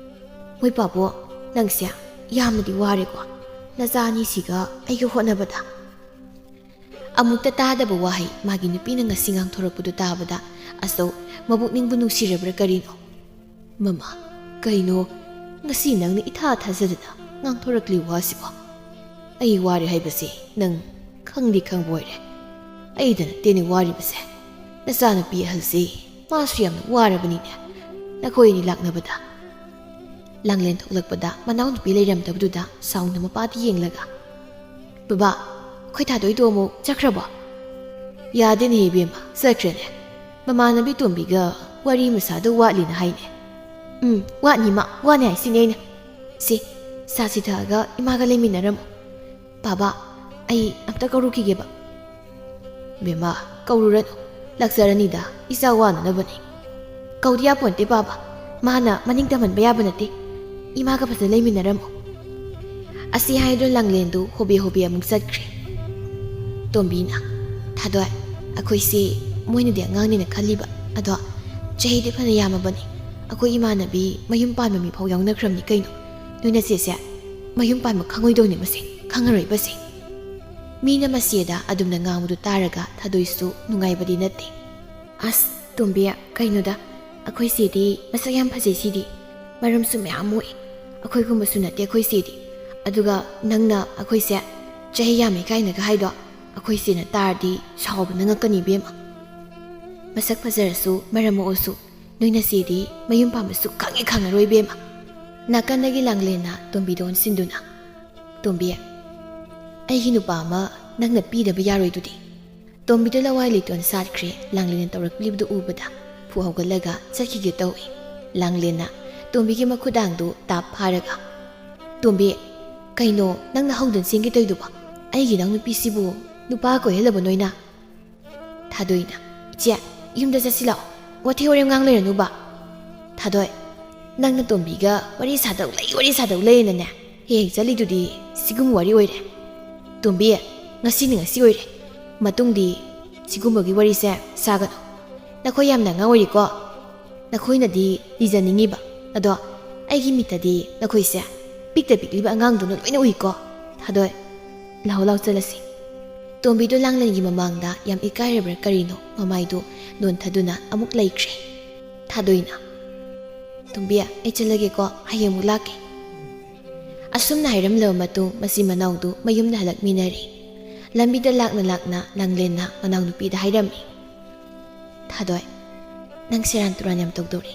"ꯃꯣꯏ ꯄꯥꯕꯣ, ꯅꯪꯁꯦ ꯌꯥꯝꯅꯗꯤ ꯋꯥꯔꯦꯀꯣ, ꯅꯆꯥ ꯑꯅꯤꯁꯤꯒ ꯑꯩꯒ ꯍꯣꯠꯅꯕꯗ"꯫ ꯑꯃꯨꯛꯇ ꯇꯥꯗꯕ ꯋꯥꯍꯩ ꯃꯥꯒꯤ ꯅꯨꯄꯤꯅ ꯉꯁꯤ ꯉꯥꯡꯊꯣꯔꯛꯄꯗꯨ ꯇꯥꯕꯗ ꯑꯆꯧ ꯃꯕꯨꯛꯅꯤꯡꯕꯨ ꯅꯨꯡꯁꯤꯔꯕ꯭ꯔꯥ ꯀꯔꯤꯅꯣ? "ꯃꯃꯥ, ꯀꯩꯅꯣ ꯉꯁꯤ ꯅꯪꯅ ꯏꯊꯥ ꯊꯥꯖꯗꯅ ꯉꯥꯡꯊꯣꯔꯛꯂꯤ ꯋꯥꯁꯤꯕꯣ? ꯑꯩ ꯋꯥꯔꯦ ꯍꯥꯏꯕꯁꯤ ꯅꯪ ꯈꯪꯗꯤ ꯈꯪꯕ ꯑꯣꯏꯔꯦ꯫ ꯑꯩꯗ ꯅꯠꯇꯦꯅꯦ ꯋꯥꯔꯤꯕꯁꯦ, ꯅꯆꯥꯅꯨꯄꯤ ꯑꯍꯜꯁꯤ ꯃꯥꯁꯨ ꯌꯥꯝꯅ ꯋꯥꯔꯕꯅꯤꯅꯦ ꯅꯈꯣꯏ ꯑꯅꯤ ꯂꯥꯛꯅꯕꯗ"꯫ ꯂꯥꯡꯂꯦꯟ ꯊꯣꯛꯂꯛꯄꯗ ꯃꯅꯥꯎꯅꯨꯄꯤ ꯂꯩꯔꯝꯗꯕꯗꯨꯗ ꯁꯥꯎꯅ ꯃꯄꯥꯗ ꯌꯦꯡꯂꯒ, "ꯕꯕꯥ, ꯑꯩꯈꯣꯏ ꯊꯥꯗꯣꯏꯗꯣ ꯑꯃꯨꯛ ꯆꯠꯈ꯭ꯔꯕꯣ?" "ꯌꯥꯗꯦꯅꯦ ꯏꯕꯦꯝꯃ, ꯆꯠꯈ꯭ꯔꯦꯅꯦ꯫ ꯃꯃꯥꯟꯅꯕꯤ ꯇꯣꯝꯕꯤꯒ ꯋꯥꯔꯤ ꯃꯁꯥꯗ ꯋꯥꯠꯂꯤꯅ ꯍꯥꯏꯅꯦ"꯫ "ꯎꯝ, ꯋꯥꯠꯅꯤ ꯃꯥ, ꯋꯥꯠꯅꯤ ꯍꯥꯏꯁꯤꯅꯦ ꯑꯩꯅ꯫ ꯁꯤ, ꯆꯥꯁꯤ ꯊꯛꯑꯒ ꯏꯃꯥꯒ ꯂꯩꯃꯤꯟꯅꯔꯝꯃꯣ꯫ ꯕꯥꯕꯥ, ꯑꯩ ꯑꯝꯇ ꯀꯧꯔꯨꯈꯤꯒꯦꯕ"꯫ "ꯕꯦꯝꯃ, ꯀꯧꯔꯨꯔꯅꯨ, ꯂꯥꯛꯆꯔꯅꯤꯗ, ꯏꯆꯥ ꯋꯥꯅꯅꯕꯅꯤ"꯫ "ꯀꯧꯗꯤ ꯌꯥꯄꯣꯟꯇꯦ ꯕꯥꯕꯥ, ꯃꯥꯅ ꯃꯅꯤꯡ ꯇꯝꯍꯟꯕ ꯌꯥꯕ ꯅꯠꯇꯦ꯫ ꯏꯃꯥꯒ ꯐꯖꯅ ꯂꯩꯃꯤꯟꯅꯔꯝꯃꯣ"꯫ ꯑꯁꯤ ꯍꯥꯏꯗꯨꯅ ꯂꯥꯡꯂꯦꯟꯗꯨ ꯍꯣꯕꯦ ꯍꯣꯕꯦ ꯑꯃꯨꯛ ꯆꯠꯈ꯭ꯔꯦ꯫ ꯇꯣꯝꯕꯤꯅ, "ꯊꯥꯗꯣꯏ, ꯑꯩꯈꯣꯏꯁꯤ ꯃꯣꯏꯅꯗꯤ ꯑꯉꯥꯡꯅꯦꯅ ꯈꯜꯂꯤꯕ, ꯑꯗꯣ ꯆꯍꯤꯗꯤ ꯐꯅ ꯌꯥꯝꯃꯕꯅꯤ꯫ ꯑꯩꯈꯣꯏ ꯏꯃꯥꯟꯅꯕꯤ ꯃꯌꯨꯝ ꯄꯥꯟꯕ ꯃꯤꯐꯥꯎ ꯌꯥꯎꯅꯈ꯭ꯔꯕꯅꯤ ꯀꯩꯅꯣ꯫ ꯅꯣꯏ ꯅꯆꯦꯁꯦ ꯃꯌꯨꯝ ꯄꯥꯟꯕ ꯈꯪꯉꯣꯏꯗꯧꯅꯤ ꯃꯁꯦ, ꯈꯪꯉꯔꯣꯏꯕꯁꯦ"꯫ ꯃꯤꯅ ꯃꯆꯦꯗ ꯑꯗꯨꯝꯅ ꯉꯥꯡꯕꯗꯨ ꯇꯥꯔꯒ ꯊꯥꯗꯣꯏꯁꯨ ꯅꯨꯡꯉꯥꯏꯕꯗꯤ ꯅꯠꯇꯦ꯫ ꯑꯁ, ꯇꯣꯝꯕꯤ, ꯀꯩꯅꯣꯗ, ꯑꯩꯈꯣꯏ ꯆꯦꯗꯤ ꯃꯁꯛ ꯌꯥꯝ ꯐꯖꯩ ꯁꯤꯗꯤ, ꯃꯔꯝꯁꯨ ꯃꯌꯥꯝ ꯃꯣꯛꯏ꯫ ꯑꯩꯈꯣꯏꯒꯨꯝꯕꯁꯨ ꯅꯠꯇꯦ ꯑꯩꯈꯣꯏ ꯆꯦꯗꯤ꯫ ꯑꯗꯨꯒ ꯅꯪꯅ ꯑꯩꯈꯣꯏꯁꯦ ꯆꯍꯤ ꯌꯥꯝꯃꯦ ꯀꯥꯏꯅꯒ ꯍꯥꯏꯗꯣ, ꯑꯩꯈꯣꯏ ꯆꯦꯅ ꯇꯥꯔꯗꯤ ꯁꯥꯎꯕꯅ ꯉꯛꯀꯅꯤ ꯏꯕꯦꯝꯃ꯫ ꯃꯁꯛ ꯐꯖꯔꯁꯨ ꯃꯔꯝ ꯃꯣꯛꯑꯁꯨ ꯅꯣꯏ ꯅꯆꯦꯗꯤ ꯃꯌꯨꯝ ꯄꯥꯟꯕꯁꯨ ꯈꯪꯉꯦ ꯈꯪꯉꯔꯣꯏ ꯏꯕꯦꯝꯃ꯫ ꯅꯥꯀꯟꯗꯒꯤ ꯂꯥꯡꯂꯦꯟꯅ ꯇꯣꯝꯕꯤꯗ ꯑꯣꯟꯁꯤꯟꯗꯨꯅ, "ꯇꯣꯝꯕꯤ, ꯑꯩꯒꯤ ꯅꯨꯄꯥ ꯑꯃ ꯅꯪꯅ ꯄꯤꯗꯕ ꯌꯥꯔꯣꯏꯗꯨꯗꯤ?" ꯇꯣꯝꯕꯤꯗ ꯂꯋꯥꯏ ꯂꯩꯇꯣꯟ ꯁꯥꯠꯈ꯭ꯔꯦ꯫ ꯂꯥꯡꯂꯦꯟꯅ ꯇꯧꯔꯛꯂꯤꯕꯗꯨ ꯎꯕꯗ ꯐꯨ ꯍꯧꯒꯠꯂꯒ ꯆꯠꯈꯤꯒꯦ ꯇꯧꯏ꯫ ꯂꯥꯡꯂꯦꯟꯅ ꯇꯣꯝꯕꯤꯒꯤ ꯃꯈꯨꯗꯥꯡꯗꯨ ꯇꯥꯞ ꯐꯥꯔꯒ, "ꯇꯣꯝꯕꯤ, ꯀꯩꯅꯣ ꯅꯪꯅ ꯍꯧꯗꯨꯅ ꯆꯦꯟꯒꯦ ꯇꯧꯏꯗꯨꯕꯣ? ꯑꯩꯒꯤ ꯏꯅꯥꯎꯅꯨꯄꯤꯁꯤꯕꯨ ꯅꯨꯄꯥ ꯀꯣꯏꯍꯜꯂꯕ ꯅꯣꯏꯅ?" ꯊꯥꯗꯣꯏꯅ, "ꯏꯆꯦ, ꯌꯨꯝꯗ ꯆꯠꯁꯤ ꯂꯥꯛꯑꯣ, ꯋꯥꯊꯤ ꯋꯥꯔꯦꯝ ꯉꯥꯡ ꯂꯩꯔꯅꯨꯕ꯫" ꯊꯥꯗꯣꯏ, "ꯅꯪꯅ ꯇꯣꯝꯕꯤꯒ ꯋꯥꯔꯤ ꯁꯥꯗꯧ ꯂꯩ, ꯋꯥꯔꯤ ꯁꯥꯗꯧ ꯂꯩꯅꯅꯦ ꯍꯦꯛ ꯍꯦꯛ ꯆꯠꯂꯤꯗꯨꯗꯤ ꯁꯤꯒꯨꯝꯕ ꯋꯥꯔꯤ ꯑꯣꯏꯔꯦ꯫ ꯇꯣꯝꯕꯤ, ꯉꯁꯤꯅ ꯉꯁꯤ ꯑꯣꯏꯔꯦ, ꯃꯇꯨꯡꯗꯤ ꯁꯤꯒꯨꯝꯕꯒꯤ ꯋꯥꯔꯤꯁꯦ ꯁꯥꯒꯅꯨ꯫ ꯅꯈꯣꯏ ꯌꯥꯝꯅ ꯑꯉꯥꯡ ꯑꯣꯏꯔꯤꯀꯣ꯫ ꯅꯈꯣꯏꯅꯗꯤ ꯂꯤꯖꯅꯤꯡꯉꯤꯕ, ꯑꯗꯣ ꯑꯩꯒꯤ ꯃꯤꯠꯇꯗꯤ ꯅꯈꯣꯏꯁꯦ ꯄꯤꯛꯇ ꯄꯤꯛꯂꯤꯕ ꯑꯉꯥꯡꯗꯧꯅ ꯂꯣꯏꯅ ꯎꯏꯀꯣ꯫" ꯊꯥꯗꯣꯏ, "ꯂꯥꯛꯑꯣ ꯂꯥꯛꯑꯣ, ꯆꯠꯂꯁꯤ꯫" ꯇꯣꯝꯕꯤꯗꯣ ꯂꯥꯡꯂꯦꯟꯒꯤ ꯃꯃꯥꯡꯗ ꯌꯥꯝ ꯏꯀꯥꯏꯔꯕ꯭ꯔꯥ ꯀꯔꯤꯅꯣ ꯃꯃꯥꯏꯗꯨ ꯅꯣꯟꯊꯗꯨꯅ ꯑꯃꯨꯛ ꯂꯩꯈ꯭ꯔꯦ꯫ ꯊꯥꯗꯣꯏꯅ, "ꯇꯣꯝꯕꯤ, ꯑꯩ ꯆꯠꯂꯒꯦꯀꯣ, ꯍꯌꯦꯡ ꯑꯃꯨꯛ ꯂꯥꯛꯀꯦ꯫" ꯑꯁꯨꯝꯅ ꯍꯥꯏꯔꯝꯂꯕ ꯃꯇꯨꯡ ꯃꯆꯤꯟ ꯃꯅꯥꯎꯗꯨ ꯃꯌꯨꯝꯗ ꯍꯜꯂꯛꯃꯤꯟꯅꯔꯦ꯫ ꯂꯝꯕꯤꯗ ꯂꯥꯛꯅ ꯂꯥꯛꯅ ꯂꯥꯡꯂꯦꯟꯅ ꯃꯅꯥꯎꯅꯨꯄꯤꯗ ꯍꯥꯏꯔꯝꯃꯤ, "ꯊꯥꯗꯣꯏ, ꯅꯪ ꯁꯦꯔꯥꯟ ꯇꯨꯔꯥꯟ ꯌꯥꯝ ꯇꯧꯗꯧꯔꯤ꯫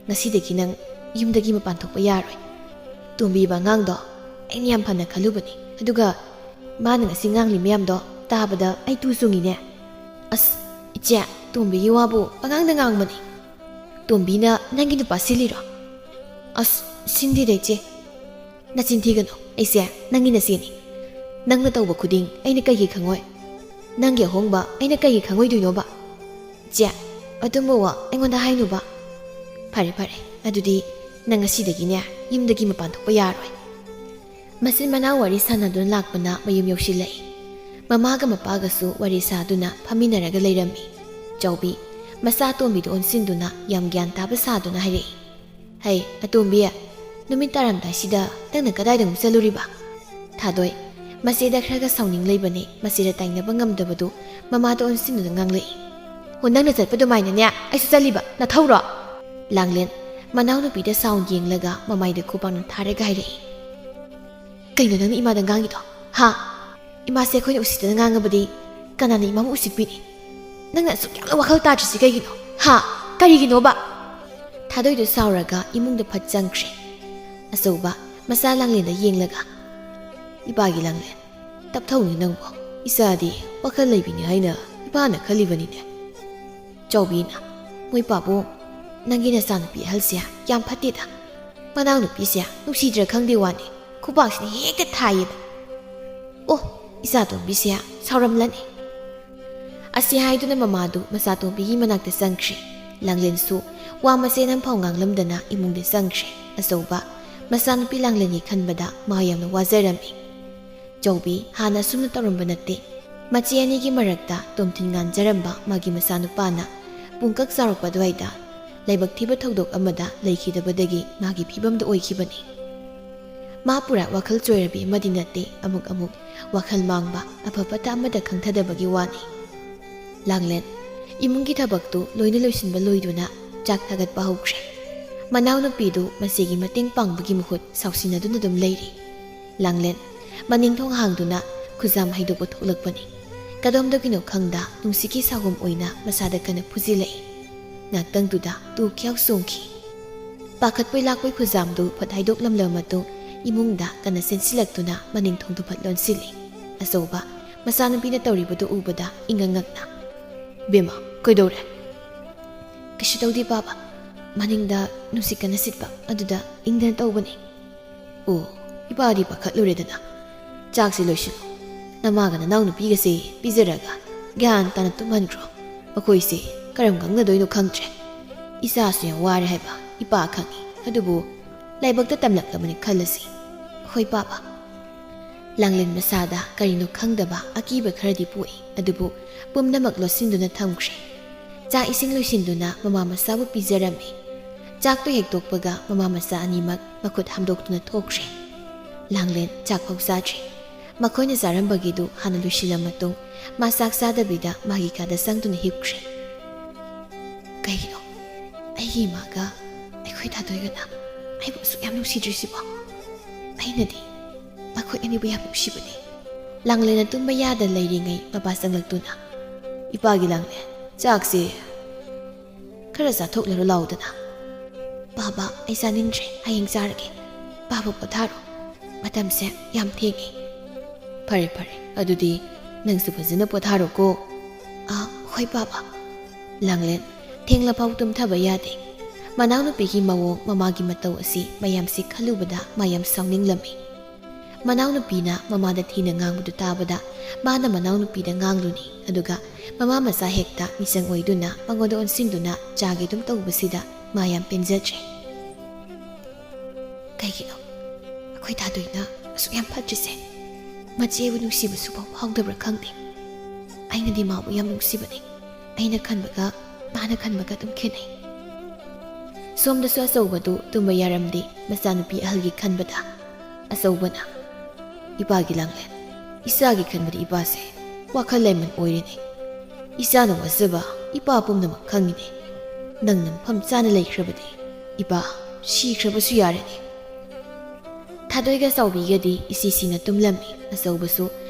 ꯉꯁꯤꯗꯒꯤ ꯅꯪ ꯌꯨꯝꯗꯒꯤ ꯃꯄꯥꯟ ꯊꯣꯛꯄ ꯌꯥꯔꯣꯏ꯫ ꯇꯣꯝꯕꯤꯕ ꯑꯉꯥꯡꯗꯣ ꯑꯩꯅ ꯌꯥꯝ ꯐꯅ ꯈꯜꯂꯨꯕꯅꯤ, ꯑꯗꯨꯒ ꯃꯥꯅ ꯉꯁꯤ ꯉꯥꯡꯂꯤ ꯃꯌꯥꯝꯗꯣ ꯇꯥꯕꯗ ꯑꯩ ꯇꯨ ꯆꯨꯡꯉꯤꯅꯦ꯫" "ꯑꯁ, ꯏꯆꯦ, ꯇꯣꯝꯕꯤꯒꯤ ꯋꯥꯕꯨ ꯄꯉꯥꯡꯗ ꯉꯥꯡꯕꯅꯤ꯫ ꯇꯣꯝꯕꯤꯅ ꯅꯪꯒꯤ ꯅꯨꯄꯥ ꯁꯤꯜꯂꯤꯔꯣ?" "ꯑꯁ, ꯁꯤꯟꯗꯦꯗ ꯏꯆꯦ꯫" "ꯅꯆꯤꯟ ꯊꯤꯒꯅꯨ, ꯑꯩꯁꯦ ꯅꯪꯒꯤ ꯅꯆꯦꯅꯤ꯫ ꯅꯪꯅ ꯇꯧꯕ ꯈꯨꯗꯤꯡ ꯑꯩꯅ ꯀꯩꯒꯤ ꯈꯪꯉꯣꯏ? ꯅꯪꯒꯤ ꯑꯍꯣꯡꯕ ꯑꯩꯅ ꯀꯩꯒꯤ ꯈꯪꯉꯣꯏꯗꯣꯏꯅꯣꯕ? ꯏꯆꯦ, ꯑꯗꯨꯝꯕ ꯋꯥ ꯑꯩꯉꯣꯟꯗ ꯍꯥꯏꯅꯨꯕ꯫ ꯐꯔꯦ, ꯐꯔꯦ, ꯑꯗꯨꯗꯤ ꯅꯪ ꯉꯁꯤꯗꯒꯤꯅꯦ ꯌꯨꯝꯗꯒꯤ ꯃꯄꯥꯟ ꯊꯣꯛꯄ ꯌꯥꯔꯣꯏ꯫" ꯃꯆꯤꯟ ꯃꯅꯥꯎ ꯋꯥꯔꯤ ꯁꯥꯟꯅꯗꯨꯅ ꯂꯥꯛꯄꯅ ꯃꯌꯨꯝ ꯌꯧꯁꯤꯜꯂꯛꯏ꯫ ꯃꯃꯥꯒ ꯃꯄꯥꯒꯁꯨ ꯋꯥꯔꯤ ꯁꯥꯗꯨꯅ ꯐꯝꯃꯤꯟꯅꯔꯒ ꯂꯩꯔꯝꯃꯤ꯫ ꯆꯥꯎꯕꯤ, ꯃꯆꯥ ꯑꯇꯣꯝꯕꯤꯗꯨ ꯑꯣꯟꯁꯤꯟꯗꯨꯅ ꯌꯥꯝ ꯒ꯭ꯌꯥꯟ ꯇꯥꯕ ꯁꯥꯗꯨꯅ ꯍꯥꯏꯔꯛꯏ, "ꯍꯩ, ꯑꯇꯣꯝꯕꯤ, ꯅꯨꯃꯤꯠ ꯇꯥꯔꯝꯗꯥꯏꯁꯤꯗ ꯅꯪꯅ ꯀꯗꯥꯏꯗ ꯑꯃꯨꯛ ꯆꯠꯂꯨꯔꯤꯕ?" ꯊꯥꯗꯣꯏ, ꯃꯆꯦꯗ ꯈꯔꯒ ꯁꯥꯎꯅꯤꯡ ꯂꯩꯕꯅꯤ, ꯃꯆꯦꯗ ꯇꯥꯏꯅꯕ ꯉꯝꯗꯕꯗꯨ ꯃꯃꯥꯗ ꯑꯣꯟꯁꯤꯟꯗꯨꯅ ꯉꯥꯡꯂꯛꯏ꯫ ꯍꯣ, ꯅꯪꯅ ꯆꯠꯄ ꯑꯗꯨꯃꯥꯏꯅꯅꯦ ꯑꯩꯁꯨ ꯆꯠꯂꯤꯕ, ꯅꯊꯧꯔꯣ? ꯂꯥꯡꯂꯦꯟ ꯃꯅꯥꯎꯅꯨꯄꯤꯗ ꯁꯥꯎꯟ ꯌꯦꯡꯂꯒ ꯃꯃꯥꯏꯗ ꯈꯨꯄꯥꯛꯅ ꯊꯥꯔꯒ ꯍꯥꯏꯔꯛꯏ꯫ ꯀꯩꯅꯣ ꯅꯪꯅ ꯏꯃꯥꯗ ꯉꯥꯡꯉꯤꯗꯣ? ꯍꯥ? ꯏꯃꯥꯁꯦ ꯑꯩꯈꯣꯏꯅ ꯎꯁꯤꯠꯇꯅ ꯉꯥꯡꯉꯕꯗꯤ ꯀꯅꯥꯅ ꯏꯃꯥꯕꯨ ꯎꯁꯤꯠꯄꯤꯅꯤ? ꯅꯪꯅ ꯑꯁꯨꯛ ꯌꯥꯝꯅ ꯋꯥꯈꯜ ꯇꯥꯗ꯭ꯔꯤꯁꯤ ꯀꯩꯒꯤꯅꯣ? ꯍꯥ? ꯀꯔꯤꯒꯤꯅꯣꯕ? ꯊꯥꯗꯣꯏꯗꯨ ꯁꯥꯎꯔꯒ ꯏꯃꯨꯡꯗ ꯐꯠ ꯆꯪꯈ꯭ꯔꯦ꯫ ꯑꯆꯧꯕ ꯃꯆꯥ ꯂꯥꯡꯂꯦꯟꯗ ꯌꯦꯡꯂꯒ, "ꯏꯄꯥꯒꯤ ꯂꯥꯡꯂꯦꯟ, ꯇꯞꯊꯧꯅꯦ ꯅꯪꯕꯣ꯫ ꯏꯆꯥꯗꯤ ꯋꯥꯈꯜ ꯂꯩꯕꯤꯅꯤ ꯍꯥꯏꯅ ꯏꯄꯥꯅ ꯈꯜꯂꯤꯕꯅꯤꯅꯦ꯫ ꯆꯥꯎꯕꯤꯅ, ꯃꯣꯏ ꯄꯥꯕꯨꯡ, ꯅꯪꯒꯤ ꯅꯆꯥꯅꯨꯄꯤ ꯑꯍꯜꯁꯦ ꯌꯥꯝ ꯐꯠꯇꯦꯗ꯫ ꯃꯅꯥꯎꯅꯨꯄꯤꯁꯦ ꯅꯨꯡꯁꯤꯗ꯭ꯔꯥ ꯈꯪꯗꯦ ꯋꯥꯅꯤ, ꯈꯨꯕꯥꯛꯁꯤꯅ ꯍꯦꯛꯇ ꯊꯥꯏꯌꯦꯕ꯫ ꯑꯣ, ꯏꯆꯥꯇꯣꯝꯕꯤꯁꯦ ꯁꯥꯎꯔꯝꯂꯅꯤ꯫" ꯑꯁꯤ ꯍꯥꯏꯗꯨꯅ ꯃꯃꯥꯗꯨ ꯃꯆꯥꯇꯣꯝꯕꯤꯒꯤ ꯃꯅꯥꯛꯇ ꯆꯪꯈ꯭ꯔꯦ꯫ ꯂꯥꯡꯂꯦꯟꯁꯨ ꯋꯥ ꯃꯆꯦꯠ ꯑꯃꯐꯥꯎ ꯉꯥꯡꯂꯝꯗꯅ ꯏꯃꯨꯡꯗ ꯆꯪꯈ꯭ꯔꯦ꯫ ꯑꯆꯧꯕ ꯃꯆꯥꯅꯨꯄꯤ ꯂꯥꯡꯂꯦꯟꯒꯤ ꯈꯟꯕꯗ ꯃꯥ ꯌꯥꯝꯅ ꯋꯥꯖꯔꯝꯃꯤ꯫ ꯆꯥꯎꯕꯤ ꯍꯥꯟꯅ ꯑꯁꯨꯝꯅ ꯇꯧꯔꯝꯕ ꯅꯠꯇꯦ꯫ ꯃꯆꯦ ꯑꯅꯤꯒꯤ ꯃꯔꯛꯇ ꯇꯣꯝꯊꯤꯟ ꯉꯥꯟꯖꯔꯝꯕ ꯃꯥꯒꯤ ꯃꯆꯥꯅꯨꯄꯥꯅ ꯄꯨꯡꯀꯛ ꯆꯥꯎꯔꯛꯄ ꯑꯗꯨꯋꯥꯏꯗ ꯂꯥꯏꯕꯛ ꯊꯤꯕ ꯊꯧꯗꯣꯛ ꯑꯃꯗ ꯂꯩꯈꯤꯗꯕꯗꯒꯤ ꯃꯥꯒꯤ ꯐꯤꯕꯝꯗꯨ ꯑꯣꯏꯈꯤꯕꯅꯤ꯫ ꯃꯥ ꯄꯨꯔꯥ ꯋꯥꯈꯜ ꯆꯣꯏꯔꯕꯤ ꯑꯃꯗꯤ ꯅꯠꯇꯦ, ꯑꯃꯨꯛ ꯑꯃꯨꯛ ꯋꯥꯈꯜ ꯃꯥꯡꯕ, ꯑꯐ ꯐꯠꯇ ꯑꯃꯠꯇ ꯈꯪꯊꯗꯕꯒꯤ ꯋꯥꯅꯤ꯫ ꯂꯥꯡꯂꯦꯟ ꯏꯃꯨꯡꯒꯤ ꯊꯕꯛꯇꯨ ꯂꯣꯏꯅ ꯂꯣꯏꯁꯤꯟꯕ ꯂꯣꯏꯗꯨꯅ ꯆꯥꯛ ꯊꯥꯒꯠꯄ ꯍꯧꯈ꯭ꯔꯦ꯫ ꯃꯅꯥꯎꯅꯨꯄꯤꯗꯨ ꯃꯆꯦꯒꯤ ꯃꯇꯦꯡ ꯄꯥꯡꯕꯒꯤ ꯃꯍꯨꯠ ꯁꯥꯎꯁꯤꯟꯅꯗꯨꯅ ꯑꯗꯨꯝ ꯂꯩꯔꯤ꯫ ꯂꯥꯡꯂꯦꯟ ꯃꯅꯤꯡ ꯊꯣꯡ ꯍꯥꯡꯗꯨꯅ ꯈꯨꯖꯥꯝ ꯍꯩꯗꯣꯛꯄ ꯊꯣꯛꯂꯛꯄꯅꯤ꯫ ꯀꯗꯣꯝꯗꯒꯤꯅꯣ ꯈꯪꯗ ꯅꯨꯡꯁꯤꯠꯀꯤ ꯁꯥꯍꯨꯝ ꯑꯣꯏꯅ ꯃꯁꯥꯗ ꯀꯟꯅ ꯐꯨꯖꯤꯜꯂꯛꯏ꯫ ꯉꯥꯛꯇꯪꯗꯨꯗ ꯇꯨ ꯈ꯭ꯌꯥꯎ ꯆꯣꯡꯈꯤ꯫ ꯄꯥꯈꯠꯄꯣꯏ ꯂꯥꯛꯄꯣꯏ ꯈꯨꯖꯥꯝꯗꯨ ꯐꯠ ꯍꯥꯏꯗꯣꯛꯂꯝꯂꯕ ꯃꯇꯨꯡ ꯏꯃꯨꯡꯗ ꯀꯟꯅ ꯆꯦꯟꯁꯤꯜꯂꯛꯇꯨꯅ ꯃꯅꯤꯡ ꯊꯣꯡꯗꯨ ꯐꯠ ꯂꯣꯟꯁꯤꯜꯂꯤ꯫ ꯑꯆꯧꯕ ꯃꯆꯥꯅꯨꯄꯤꯅ ꯇꯧꯔꯤꯕꯗꯨ ꯎꯕꯗ ꯏꯉꯛ ꯉꯛꯅ, "ꯕꯦꯝꯃ, ꯀꯩꯗꯧꯔꯦ?" "ꯀꯩꯁꯨ ꯇꯧꯗꯦ ꯄꯥꯕ, ꯃꯅꯤꯡꯗ ꯅꯨꯡꯁꯤꯠ ꯀꯟꯅ ꯁꯤꯠꯄ ꯑꯗꯨꯗ ꯏꯪꯗꯅ ꯇꯧꯕꯅꯤ꯫" "ꯑꯣ, ꯏꯄꯥꯗꯤ ꯄꯥꯈꯠꯂꯨꯔꯦꯗꯅ꯫ ꯆꯥꯛꯁꯤ ꯂꯣꯏꯁꯤꯜꯂꯣ꯫ ꯅꯃꯥꯒ ꯅꯅꯥꯎ ꯅꯨꯄꯤꯒꯁꯦ ꯄꯤꯖꯔꯒ ꯒ꯭ꯌꯥꯟ ꯇꯥꯅ ꯇꯨꯝꯍꯟꯈ꯭ꯔꯣ꯫ ꯃꯈꯣꯏꯁꯦ ꯀꯔꯝ ꯉꯥꯡꯅꯗꯣꯏꯅꯣ ꯈꯪꯗ꯭ꯔꯦ꯫ ꯏꯆꯥꯁꯨ ꯌꯥꯝ ꯋꯥꯔꯦ ꯍꯥꯏꯕ ꯏꯄꯥ ꯈꯪꯉꯤ, ꯑꯗꯨꯕꯨ ꯂꯥꯏꯕꯛꯇ ꯇꯝꯂꯛꯂꯕꯅꯤ ꯈꯜꯂꯁꯤ꯫ ꯍꯣꯏ ꯄꯥꯕ꯫" ꯂꯥꯡꯂꯦꯟ ꯃꯁꯥꯗ ꯀꯔꯤꯅꯣ ꯈꯪꯗꯕ ꯑꯀꯤꯕ ꯈꯔꯗꯤ ꯄꯣꯛꯏ, ꯑꯗꯨꯕꯨ ꯄꯨꯝꯅꯃꯛ ꯂꯣꯠꯁꯤꯟꯗꯨꯅ ꯊꯝꯈ꯭ꯔꯦ꯫ ꯆꯥꯛ ꯏꯁꯤꯡ ꯂꯣꯏꯁꯤꯟꯗꯨꯅ ꯃꯃꯥ ꯃꯆꯥꯕꯨ ꯄꯤꯖꯔꯝꯃꯤ꯫ ꯆꯥꯛꯇꯨ ꯍꯦꯛ ꯇꯣꯛꯄꯒ ꯃꯃꯥ ꯃꯆꯥ ꯑꯅꯤꯃꯛ ꯃꯈꯨꯠ ꯍꯥꯝꯗꯣꯛꯇꯨꯅ ꯊꯣꯛꯈ꯭ꯔꯦ꯫ ꯂꯥꯡꯂꯦꯟ ꯆꯥꯛ ꯐꯥꯎ ꯆꯥꯗ꯭ꯔꯤ꯫ ꯃꯈꯣꯏꯅ ꯆꯥꯔꯝꯕꯒꯤꯗꯨ ꯍꯥꯟꯅ ꯂꯣꯏꯁꯤꯜꯂ ꯃꯇꯨꯡ ꯃꯥ ꯆꯥꯛ ꯆꯥꯗꯕꯤꯗ ꯃꯥꯒꯤ ꯀꯥꯗ ꯆꯪꯗꯨꯅ ꯍꯤꯞꯈ꯭ꯔꯦ꯫ ꯀꯩꯒꯤꯅꯣ ꯑꯩꯒꯤ ꯏꯃꯥꯒ ꯑꯩꯈꯣꯏ ꯊꯥꯗꯣꯏꯒꯅ ꯑꯩꯕꯨ ꯑꯁꯨꯛ ꯌꯥꯝ ꯅꯨꯡꯁꯤꯗ꯭ꯔꯤꯁꯤꯕꯣ? ꯑꯩꯅꯗꯤ ꯃꯈꯣꯏ ꯑꯅꯤꯕꯨ ꯌꯥꯝ ꯅꯨꯡꯁꯤꯕꯅꯤ꯫ ꯂꯥꯡꯂꯦꯟꯅ ꯇꯨꯝꯕ ꯌꯥꯗ ꯂꯩꯔꯤꯉꯩ ꯃꯄꯥ ꯆꯪꯂꯛꯇꯨꯅ, "ꯏꯄꯥꯒꯤ ꯂꯥꯡꯂꯦꯟ, ꯆꯥꯛꯁꯦ ꯈꯔ ꯆꯥꯊꯣꯛꯂꯔꯣ ꯂꯥꯎꯗꯅ꯫" "ꯕꯥꯕꯥ, ꯑꯩ ꯆꯥꯅꯤꯡꯗ꯭ꯔꯦ, ꯍꯌꯦꯡ ꯆꯥꯔꯒꯦ꯫ ꯕꯥꯕꯥ ꯄꯣꯊꯥꯔꯣ, ꯃꯇꯝꯁꯦ ꯌꯥꯝ ꯊꯦꯡꯉꯦ꯫" "ꯐꯔꯦ ꯐꯔꯦ, ꯑꯗꯨꯗꯤ ꯅꯪꯁꯨ ꯐꯖꯅ ꯄꯣꯊꯥꯔꯣꯀꯣ꯫" "ꯑꯥ, ꯍꯣꯏ ꯕꯥꯕꯥ꯫" ꯂꯥꯡꯂꯦꯟ ꯊꯦꯡꯂꯐꯥꯎ ꯇꯨꯝꯊꯕ ꯌꯥꯗꯦ꯫ ꯃꯅꯥꯎꯅꯨꯄꯤꯒꯤ ꯃꯑꯣꯡ, ꯃꯃꯥꯒꯤ ꯃꯇꯧ ꯑꯁꯤ ꯃꯌꯥꯝꯁꯤ ꯈꯜꯂꯨꯕꯗ ꯃꯥ ꯌꯥꯝ ꯁꯥꯎꯅꯤꯡꯂꯝꯃꯤ꯫ ꯃꯅꯥꯎꯅꯨꯄꯤꯅ ꯃꯃꯥꯗ ꯊꯤꯅ ꯉꯥꯡꯕꯗꯨ ꯇꯥꯕꯗ ꯃꯥꯅ ꯃꯅꯥꯎꯅꯨꯄꯤꯗ ꯉꯥꯡꯂꯨꯅꯤ, ꯑꯗꯨꯒ ꯃꯃꯥ ꯃꯆꯥ ꯍꯦꯛꯇ ꯃꯤꯆꯪ ꯑꯣꯏꯗꯨꯅ ꯃꯉꯣꯟꯗ ꯑꯣꯟꯁꯤꯟꯗꯨꯅ ꯆꯥꯒꯦ ꯑꯗꯨꯝ ꯇꯧꯕꯁꯤꯗ ꯃꯥ ꯌꯥꯝ ꯄꯦꯟꯖꯗ꯭ꯔꯦ꯫ "ꯀꯩꯒꯤꯅꯣ ꯑꯩꯈꯣꯏ ꯊꯥꯗꯣꯏꯅ ꯑꯁꯨꯛ ꯌꯥꯝ ꯐꯠꯇ꯭ꯔꯤꯁꯦ? ꯃꯆꯦꯕꯨ ꯅꯨꯡꯁꯤꯕꯁꯨ ꯐꯥꯎ ꯐꯥꯎꯗꯕ꯭ꯔꯥ ꯈꯪꯗꯦ꯫ ꯑꯩꯅꯗꯤ ꯃꯥꯕꯨ ꯌꯥꯝ ꯅꯨꯡꯁꯤꯕꯅꯤ꯫ ꯑꯩꯅ ꯈꯟꯕꯒ ꯃꯥꯅ ꯈꯟꯕꯒ ꯑꯗꯨꯝ ꯈꯦꯠꯅꯩ꯫" ꯁꯣꯝꯗꯁꯨ ꯑꯆꯧꯕꯗꯨ ꯇꯨꯝꯕ ꯌꯥꯔꯝꯗꯦ ꯃꯆꯥꯅꯨꯄꯤ ꯑꯍꯜꯒꯤ ꯈꯟꯕꯗ꯫ ꯑꯆꯧꯕꯅ, "ꯏꯄꯥꯒꯤ ꯂꯥꯡꯂꯦꯟ, ꯏꯆꯥꯒꯤ ꯈꯟꯕꯗ ꯏꯄꯥꯁꯦ ꯋꯥꯈꯜ ꯂꯩꯃꯟ ꯑꯣꯏꯔꯦꯅꯦ꯫ ꯏꯆꯥꯅ ꯋꯥꯖꯕ ꯏꯄꯥ ꯄꯨꯝꯅꯃꯛ ꯈꯪꯉꯤꯅꯦ꯫ ꯅꯪꯅ ꯃꯐꯝ ꯆꯥꯅ ꯂꯩꯈ꯭ꯔꯕꯗꯤ ꯏꯄꯥ ꯁꯤꯈ꯭ꯔꯕꯁꯨ ꯌꯥꯔꯦꯅꯦ꯫" ꯊꯥꯗꯣꯏꯒ ꯆꯥꯎꯕꯤꯒꯗꯤ ꯏꯁꯤ ꯁꯤꯅ ꯇꯨꯝꯂꯝꯃꯤ꯫ ꯑꯆꯧꯕꯁꯨ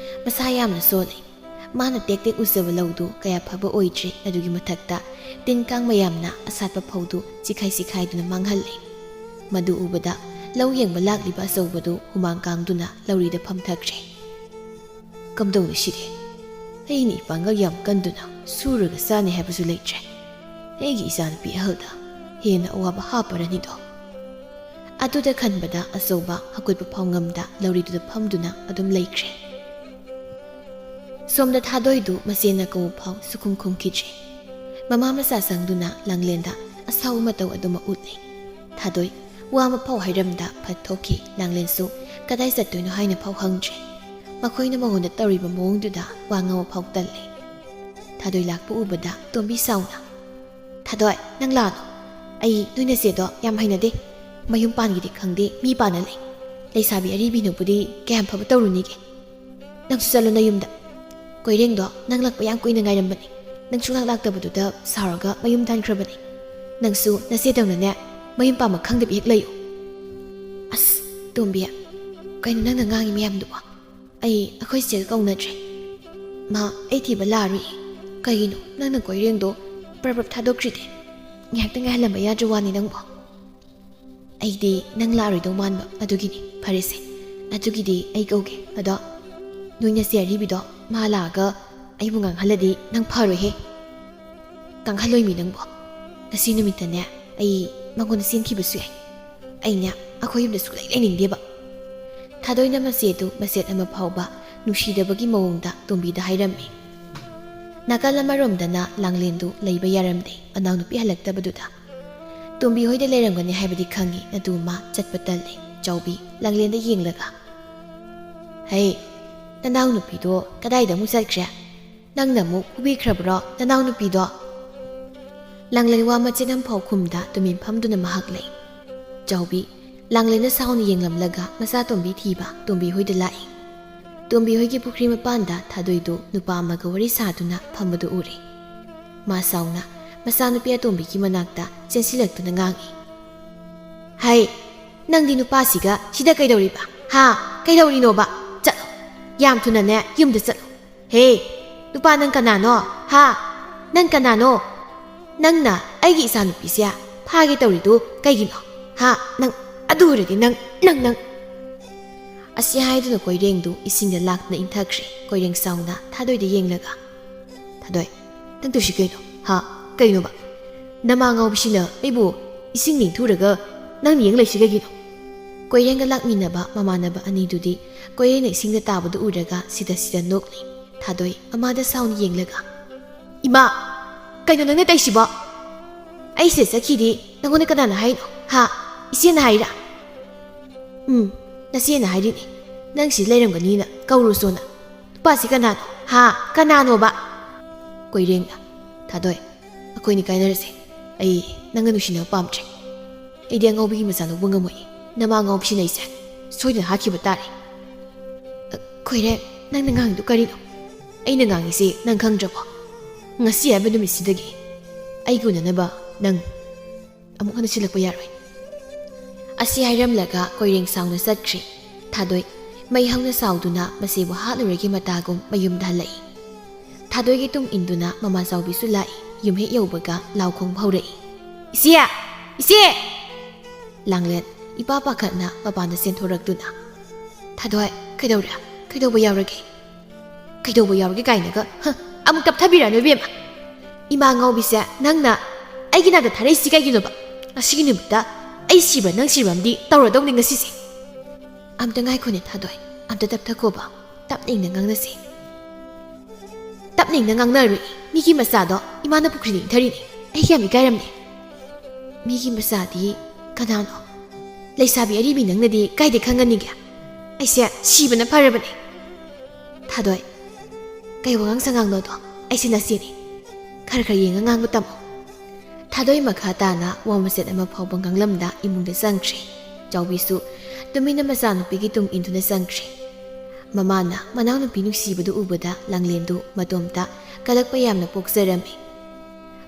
ꯃꯁꯥ ꯌꯥꯝꯅ ꯁꯣꯜꯂꯤ꯫ ꯃꯥꯅ ꯇꯦꯛ ꯇꯦꯛ ꯎꯖꯕ ꯂꯧꯗꯨ ꯀꯌꯥ ꯐꯕ ꯑꯣꯏꯗ꯭ꯔꯤ꯫ ꯑꯗꯨꯒꯤ ꯃꯊꯛꯇ ꯇꯤꯟ ꯀꯥꯡ ꯃꯌꯥꯝꯅ ꯑꯁꯥꯠꯄ ꯐꯧꯗꯨ ꯆꯤꯈꯥꯏ ꯆꯤꯈꯥꯏꯗꯨꯅ ꯃꯥꯡꯍꯜꯂꯤ꯫ ꯃꯗꯨ ꯎꯕꯗ ꯂꯧ ꯌꯦꯡꯕ ꯂꯥꯛꯂꯤꯕ ꯑꯆꯧꯕꯗꯨ ꯍꯨꯃꯥꯡ ꯀꯥꯡꯗꯨꯅ ꯂꯧꯔꯤꯗ ꯐꯝꯊꯈ꯭ꯔꯦ꯫ "ꯀꯝꯗꯧꯅꯤ ꯁꯤꯗꯤ? ꯑꯩꯅ ꯏꯄꯥꯡꯒꯜ ꯌꯥꯝ ꯀꯟꯗꯨꯅ ꯁꯨꯔꯒ ꯆꯥꯅꯤ ꯍꯥꯏꯕꯁꯨ ꯂꯩꯇ꯭ꯔꯦ꯫ ꯑꯩꯒꯤ ꯏꯆꯥꯅꯨꯄꯤ ꯑꯍꯜꯗ ꯍꯦꯟꯅ ꯑꯋꯥꯕ ꯍꯥꯞꯄꯔꯅꯤꯗꯣ꯫" ꯑꯗꯨꯗ ꯈꯟꯕꯗ ꯑꯆꯧꯕ ꯍꯧꯒꯠꯄ ꯐꯥꯎ ꯉꯝꯗ ꯂꯧꯔꯤꯗꯨꯗ ꯐꯝꯗꯨꯅ ꯑꯗꯨꯝ ꯂꯩꯈ꯭ꯔꯦ꯫ ꯁꯣꯝꯗ ꯊꯥꯗꯣꯏꯗꯨ ꯃꯆꯦꯅ ꯀꯧꯕ ꯐꯥꯎ ꯁꯨꯈꯨꯝ ꯈꯨꯝꯈꯤꯗ꯭ꯔꯦ꯫ ꯃꯃꯥ ꯃꯆꯥ ꯆꯪꯗꯨꯅ ꯂꯥꯡꯂꯦꯟꯗ ꯑꯁꯥꯎꯕ ꯃꯇꯧ ꯑꯗꯨꯃꯛ ꯎꯠꯂꯤ꯫ ꯊꯥꯗꯣꯏ ꯋꯥ ꯑꯃ ꯐꯥꯎ ꯍꯥꯏꯔꯝꯗ ꯐꯠ ꯊꯣꯛꯈꯤ꯫ ꯂꯥꯡꯂꯦꯟꯁꯨ ꯀꯗꯥꯏ ꯆꯠꯇꯣꯏꯅꯣ ꯍꯥꯏꯅ ꯐꯥꯎ ꯍꯪꯗ꯭ꯔꯦ꯫ ꯃꯈꯣꯏꯅ ꯃꯉꯣꯟꯗ ꯇꯧꯔꯤꯕ ꯃꯑꯣꯡꯗꯨꯗ ꯋꯥ ꯉꯥꯡꯕ ꯐꯥꯎ ꯇꯜꯂꯦ꯫ ꯊꯥꯗꯣꯏ ꯂꯥꯛꯄ ꯎꯕꯗ ꯇꯣꯝꯕꯤ ꯁꯥꯎꯅ, "ꯊꯥꯗꯣꯏ, ꯅꯪ ꯂꯥꯛꯑꯅꯨ꯫ ꯑꯩ ꯅꯣꯏ ꯅꯆꯦꯗꯣ ꯌꯥꯝ ꯍꯩꯅꯗꯦ꯫ ꯃꯌꯨꯝ ꯄꯥꯟꯒꯦꯗꯤ ꯈꯪꯗꯦ, ꯃꯤ ꯄꯥꯟꯅ ꯂꯩ꯫ ꯂꯩꯁꯥꯕꯤ ꯑꯔꯤꯕꯤꯅꯕꯨꯗꯤ ꯀꯌꯥꯝ ꯐꯕ ꯇꯧꯔꯨꯅꯤꯒꯦ? ꯅꯪꯁꯨ ꯆꯠꯂꯣ ꯅꯌꯨꯝꯗ꯫ ꯀꯣꯏꯔꯦꯡꯗꯣ ꯅꯪ ꯂꯥꯛꯄ ꯌꯥꯝ ꯀꯨꯏꯅ ꯉꯥꯏꯔꯝꯕꯅꯤ꯫ ꯅꯪ ꯁꯨꯡꯂꯥꯛ ꯂꯥꯛꯇꯕꯗꯨꯗ ꯁꯥꯎꯔꯒ ꯃꯌꯨꯝ ꯍꯟꯈ꯭ꯔꯕꯅꯤ꯫ ꯅꯪꯁꯨ ꯅꯆꯦꯗꯧꯅꯅꯦ ꯃꯌꯨꯝ ꯄꯥꯟꯕ ꯈꯪꯗꯕꯤ ꯍꯦꯛ ꯂꯩꯌꯨ꯫ ꯑꯁ, ꯇꯣꯝꯕꯤ, ꯀꯩꯅꯣ ꯅꯪꯅ ꯉꯥꯡꯉꯤ ꯃꯌꯥꯝꯗꯨꯕꯣ? ꯑꯩ ꯑꯩꯈꯣꯏ ꯆꯦꯒ ꯀꯧꯅꯗ꯭ꯔꯦ꯫ ꯃꯥ ꯑꯩ ꯊꯤꯕ ꯂꯥꯛꯑꯔꯣꯏ꯫ ꯀꯩꯒꯤꯅꯣ ꯅꯪꯅ ꯀꯣꯏꯔꯦꯡꯗꯣ ꯄ꯭ꯔꯞ ꯄ꯭ꯔꯞ ꯊꯥꯗꯣꯛꯈ꯭ꯔꯤꯗꯤ? ꯉꯥꯏꯍꯥꯛꯇ ꯉꯥꯏꯍꯜꯂꯝꯕ ꯌꯥꯗ꯭ꯔ ꯋꯥꯅꯤ ꯅꯪꯕꯣ꯫ ꯑꯩꯗꯤ ꯅꯪ ꯂꯥꯛꯑꯔꯣꯏꯗꯧ ꯃꯥꯟꯕ ꯑꯗꯨꯒꯤꯅꯤ꯫ ꯐꯔꯦꯁꯦ, ꯑꯗꯨꯒꯤꯗꯤ ꯑꯩ ꯀꯧꯒꯦ꯫ ꯑꯗꯣ ꯅꯣꯏ ꯅꯆꯦ ꯑꯔꯤꯕꯤꯗꯣ ꯃꯥ ꯂꯥꯛꯑꯒ ꯑꯩꯕꯨ ꯉꯥꯡꯍꯜꯂꯗꯤ ꯅꯪ ꯐꯔꯣꯏꯍꯦ꯫ ꯀꯥꯡꯍꯜꯂꯣꯏꯃꯤ ꯅꯪꯕꯣ꯫ ꯉꯁꯤ ꯅꯨꯃꯤꯠꯇꯅꯦ ꯑꯩ ꯃꯉꯣꯟꯗ ꯆꯦꯟꯈꯤꯕꯁꯨ ꯌꯥꯏ꯫ ꯑꯩꯅꯦ ꯑꯩꯈꯣꯏ ꯌꯨꯝꯗ ꯁꯨꯛꯂꯩ ꯂꯩꯅꯤꯡꯗꯦꯕ꯫ ꯊꯥꯗꯣꯏꯅ ꯃꯆꯦꯗꯨ ꯃꯆꯦꯠ ꯑꯃ ꯐꯥꯎꯕ ꯅꯨꯡꯁꯤꯗꯕꯒꯤ ꯃꯑꯣꯡꯗ ꯇꯣꯝꯕꯤꯗ ꯍꯥꯏꯔꯝꯃꯤ꯫ ꯅꯥꯀꯜ ꯑꯃꯔꯣꯝꯗꯅ ꯂꯥꯡꯂꯦꯟꯗꯨ ꯂꯩꯕ ꯌꯥꯔꯝꯗꯦ, ꯃꯅꯥꯎꯅꯨꯄꯤ ꯍꯜꯂꯛꯇꯕꯗꯨꯗ꯫ ꯇꯣꯝꯕꯤ ꯍꯣꯏꯗ ꯂꯩꯔꯝꯒꯅꯤ ꯍꯥꯏꯕꯗꯤ ꯈꯪꯉꯤ, ꯑꯗꯨ ꯃꯥ ꯆꯠꯄ ꯇꯜꯂꯦ꯫ ꯆꯥꯎꯕꯤ ꯂꯥꯡꯂꯦꯟꯗ ꯌꯦꯡꯂꯒ, "ꯍꯩ, ꯅꯅꯥꯎꯅꯨꯄꯤꯗꯣ ꯀꯗꯥꯏꯗ ꯑꯃꯨꯛ ꯆꯠꯈ꯭ꯔꯦ? ꯅꯪꯅ ꯑꯃꯨꯛ ꯐꯨꯕꯤꯈ꯭ꯔꯕ꯭ꯔꯣ ꯅꯅꯥꯎꯅꯨꯄꯤꯗꯣ?" ꯂꯥꯡꯂꯦꯟ ꯋꯥ ꯃꯆꯦꯠ ꯑꯃꯐꯥꯎ ꯈꯨꯝꯗ ꯇꯨꯃꯤꯟ ꯐꯝꯗꯨꯅ ꯃꯍꯥꯛ ꯂꯩ꯫ ꯆꯥꯎꯕꯤ ꯂꯥꯡꯂꯦꯟꯗ ꯁꯥꯎꯅ ꯌꯦꯡꯂꯝꯂꯒ ꯃꯆꯥ ꯇꯣꯝꯕꯤ ꯊꯤꯕ ꯇꯣꯝꯕꯤ ꯍꯣꯏꯗ ꯂꯥꯛꯏ꯫ ꯇꯣꯝꯕꯤ ꯍꯣꯏꯒꯤ ꯄꯨꯈ꯭ꯔꯤ ꯃꯄꯥꯟꯗ ꯊꯥꯗꯣꯏꯗꯨ ꯅꯨꯄꯥ ꯑꯃꯒ ꯋꯥꯔꯤ ꯁꯥꯗꯨꯅ ꯐꯝꯕꯗꯨ ꯎꯔꯦ꯫ ꯃꯥ ꯁꯥꯎꯅ ꯃꯆꯥꯅꯨꯄꯤ ꯑꯇꯣꯝꯕꯤꯒꯤ ꯃꯅꯥꯛꯇ ꯆꯦꯟꯁꯤꯜꯂꯛꯇꯨꯅ ꯉꯥꯡꯏ, "ꯍꯩ, ꯅꯪꯗꯤ ꯅꯨꯄꯥꯁꯤꯒ ꯁꯤꯗ ꯀꯩꯗꯧꯔꯤꯕ? ꯍꯥ? ꯀꯩꯗꯧꯔꯤꯅꯣꯕ? ꯆꯠꯂꯣ꯫ ꯌꯥꯝ ꯊꯨꯅꯅꯦ ꯌꯨꯝꯗ ꯆꯠꯂꯣ꯫ ꯍꯦ, ꯅꯨꯄꯥ ꯅꯪ ꯀꯅꯥꯅꯣ? ꯍꯥ? ꯅꯪ ꯀꯅꯥꯅꯣ? ꯅꯪꯅ ꯑꯩꯒꯤ ꯏꯆꯥꯅꯨꯄꯤꯁꯦ ꯐꯥꯒꯦ ꯇꯧꯔꯤꯗꯨ ꯀꯩꯒꯤꯅꯣ? ꯍꯥ? ꯅꯪ ꯑꯗꯨ ꯑꯣꯏꯔꯗꯤ ꯅꯪ, ꯅꯪ, ꯅꯪ!" ꯑꯁꯤ ꯍꯥꯏꯗꯨꯅ ꯀꯣꯏꯔꯦꯡꯗꯨ ꯏꯁꯤꯡꯗ ꯂꯥꯛꯇꯨꯅ ꯏꯟꯊꯈ꯭ꯔꯦ꯫ ꯀꯣꯏꯔꯦꯡ ꯁꯥꯎꯅ ꯊꯥꯗꯣꯏꯗ ꯌꯦꯡꯂꯒ, "ꯊꯥꯗꯣꯏ, ꯅꯪ ꯇꯧꯁꯤ ꯀꯩꯅꯣ? ꯍꯥ? ꯀꯩꯅꯣꯕ? ꯅꯃꯥ ꯉꯥꯎꯕꯤꯁꯤꯅ ꯑꯩꯕꯨ ꯏꯁꯤꯡ ꯅꯤꯡꯊꯨꯔꯒ ꯅꯪꯅ ꯌꯦꯡ ꯂꯩꯁꯤ ꯀꯩꯒꯤꯅꯣ?" ꯀꯣꯏꯔꯦꯡꯒ ꯂꯥꯛꯃꯤꯟꯅꯕ ꯃꯃꯥꯟꯅꯕ ꯑꯅꯤꯗꯨꯗꯤ ꯀꯣꯏꯔꯦꯡꯅ ꯏꯁꯤꯡꯗ ꯇꯥꯕꯗꯨ ꯎꯔꯒ ꯁꯤꯗ ꯁꯤꯗ ꯅꯣꯛꯂꯤ꯫ ꯊꯥꯗꯣꯏ ꯑꯃꯥꯗ ꯁꯥꯎꯅ ꯌꯦꯡꯂꯒ, "ꯏꯃꯥ, ꯀꯩꯅꯣ ꯅꯪꯅ ꯇꯧꯏꯁꯤꯕꯣ? ꯑꯩ ꯁꯤꯗ ꯆꯠꯈꯤꯗꯤ ꯅꯪꯉꯣꯟꯗ ꯀꯅꯥꯅ ꯍꯥꯏꯅꯣ? ꯍꯥ? ꯏꯆꯦꯅ ꯍꯥꯏꯔꯥ?" "ꯎꯝ, ꯅꯆꯦꯅ ꯍꯥꯏꯔꯤꯅꯦ꯫ ꯅꯪ ꯁꯤꯗ ꯂꯩꯔꯝꯒꯅꯤꯅ ꯀꯧꯔꯨꯁꯣꯅ꯫ ꯅꯨꯄꯥꯁꯤ ꯀꯅꯥꯅꯣ? ꯍꯥ? ꯀꯅꯥꯅꯣꯕ?" ꯀꯣꯏꯔꯦꯡꯅ, "ꯊꯥꯗꯣꯏ, ꯑꯩꯈꯣꯏꯅꯤ ꯀꯥꯏꯅꯔꯁꯦ꯫ ꯑꯩ ꯅꯪꯒ ꯅꯨꯡꯁꯤꯅꯕ ꯄꯥꯝꯗ꯭ꯔꯦ꯫ ꯑꯩꯗꯤ ꯑꯉꯥꯎꯕꯤꯒꯤ ꯃꯆꯥ ꯂꯧꯕ ꯉꯝꯃꯣꯏ꯫ ꯅꯃꯥ ꯑꯉꯥꯎꯕꯤꯁꯤꯅ ꯑꯩꯁꯦ ꯁꯣꯏꯗꯅ ꯍꯥꯠꯈꯤꯕ ꯇꯥꯔꯦ꯫" "ꯑ, ꯈꯣꯏꯔꯦ, ꯅꯪꯅ ꯉꯥꯡꯉꯤꯗꯨ ꯀꯔꯤꯅꯣ? ꯑꯩꯅ ꯉꯥꯡꯉꯤꯁꯤ ꯅꯪ ꯈꯪꯗ꯭ꯔꯕꯣ? "ꯉꯁꯤ ꯍꯥꯏꯕ ꯅꯨꯃꯤꯠꯁꯤꯗꯒꯤ ꯑꯩꯒ ꯎꯅꯅꯕ ꯅꯪ ꯑꯃꯨꯛ ꯍꯟꯅ ꯁꯤꯜꯂꯛꯄ ꯌꯥꯔꯣꯏ"꯫ ꯑꯁꯤ ꯍꯥꯏꯔꯝꯂꯒ ꯀꯣꯏꯔꯦꯡ ꯁꯥꯎꯅ ꯆꯠꯈ꯭ꯔꯦ꯫ ꯊꯥꯗꯣꯏ ꯃꯩ ꯍꯧꯅ ꯁꯥꯎꯗꯨꯅ ꯃꯆꯦꯕꯨ ꯍꯥꯠꯂꯨꯔꯒꯤ ꯃꯇꯥꯒꯨꯝ ꯃꯌꯨꯝꯗ ꯍꯜꯂꯛꯏ꯫ ꯊꯥꯗꯣꯏꯒꯤ ꯇꯨꯡ ꯏꯟꯗꯨꯅ ꯃꯃꯥ ꯆꯥꯎꯕꯤꯁꯨ ꯂꯥꯛꯏ꯫ ꯌꯨꯝ ꯍꯦꯛ ꯌꯧꯕꯒ ꯂꯥꯎ ꯈꯣꯡꯕ ꯍꯧꯔꯛꯏ, "ꯏꯆꯦ! ꯏꯆꯦ!" ꯂꯥꯡꯂꯦꯟ ꯏꯄꯥ ꯄꯥꯈꯠꯅ ꯃꯄꯥꯟꯗ ꯆꯦꯟꯊꯣꯔꯛꯇꯨꯅ, "ꯊꯥꯗꯣꯏ, ꯀꯩꯗꯧꯔꯦ? ꯀꯩꯗꯧꯕ ꯌꯥꯎꯔꯒꯦ?" "ꯀꯩꯗꯧꯕ ꯌꯥꯎꯔꯒꯦ ꯀꯥꯏꯅꯒ, ꯍ, ꯑꯃꯨꯛ ꯇꯞꯊꯕꯤꯔꯛꯑꯅꯨ ꯏꯕꯦꯝꯃ꯫ ꯏꯃꯥ ꯉꯥꯎꯕꯤꯁꯦ, ꯅꯪꯅ ꯑꯩꯒꯤ ꯅꯥꯛꯇ ꯊꯥꯔꯛꯏꯁꯤ ꯀꯩꯒꯤꯅꯣꯕ? ꯉꯁꯤꯒꯤ ꯅꯨꯃꯤꯠꯇ ꯑꯩ ꯁꯤꯕ꯭ꯔꯥ ꯅꯪ ꯁꯤꯕ꯭ꯔꯥ ꯑꯃꯗꯤ ꯇꯧꯔꯗꯧꯅꯤ ꯉꯁꯤꯁꯦ"꯫ "ꯑꯝꯇ ꯉꯥꯏꯈꯣꯅꯦ ꯊꯥꯗꯣꯏ, ꯑꯝꯇ ꯇꯞꯊꯈꯣꯕ, ꯇꯞꯅ ꯏꯪꯅ ꯉꯥꯡꯅꯁꯦ"꯫ "ꯇꯞꯅ ꯏꯪꯅ ꯉꯥꯡꯅꯔꯨꯏ꯫ ꯃꯤꯒꯤ ꯃꯆꯥꯗꯣ ꯏꯃꯥꯅ ꯄꯨꯈ꯭ꯔꯤꯗ ꯏꯟꯊꯔꯤꯅꯦ꯫ ꯑꯩ ꯀꯌꯥꯝ ꯏꯀꯥꯏꯔꯝꯅꯦ"꯫ "ꯃꯤꯒꯤ ꯃꯆꯥꯗꯤ ꯀꯅꯥꯅꯣ? ꯂꯩꯁꯥꯕꯤ ꯑꯔꯤꯕꯤ ꯅꯪꯅꯗꯤ ꯀꯥꯏꯗ ꯈꯪꯒꯅꯤꯒꯦ? ꯑꯩꯁꯦ ꯁꯤꯕꯅ ꯐꯔꯕꯅꯦ"꯫ "ꯊꯥꯗꯣꯏ, ꯀꯩ ꯋꯥꯉꯥꯡ ꯁꯉꯥꯡꯅꯣꯗꯣ? ꯑꯩꯁꯦ ꯅꯆꯦꯅꯤ꯫ ꯈꯔ ꯈꯔ ꯌꯦꯡꯉ ꯉꯥꯡꯕ ꯇꯝꯃꯣ"꯫ ꯊꯥꯗꯣꯏ ꯃꯈꯥ ꯇꯥꯅ ꯋꯥ ꯃꯆꯦꯠ ꯑꯃ ꯐꯥꯎꯕ ꯉꯥꯡꯂꯝꯗ ꯏꯃꯨꯡꯗ ꯆꯪꯈ꯭ꯔꯦ꯫ ꯆꯥꯎꯕꯤꯁꯨ ꯇꯨꯃꯤꯟꯅ ꯃꯆꯥꯅꯨꯄꯤꯒꯤ ꯇꯨꯡ ꯏꯟꯗꯨꯅ ꯆꯪꯈ꯭ꯔꯦ꯫ ꯃꯃꯥꯅ ꯃꯅꯥꯎꯅꯨꯄꯤ ꯅꯨꯡꯁꯤꯕꯗꯨ ꯎꯕꯗ ꯂꯥꯡꯂꯦꯟꯗꯨ ꯃꯇꯣꯝꯇ ꯀꯂꯛꯄ ꯌꯥꯝꯅ ꯄꯣꯛꯆꯔꯝꯃꯤ꯫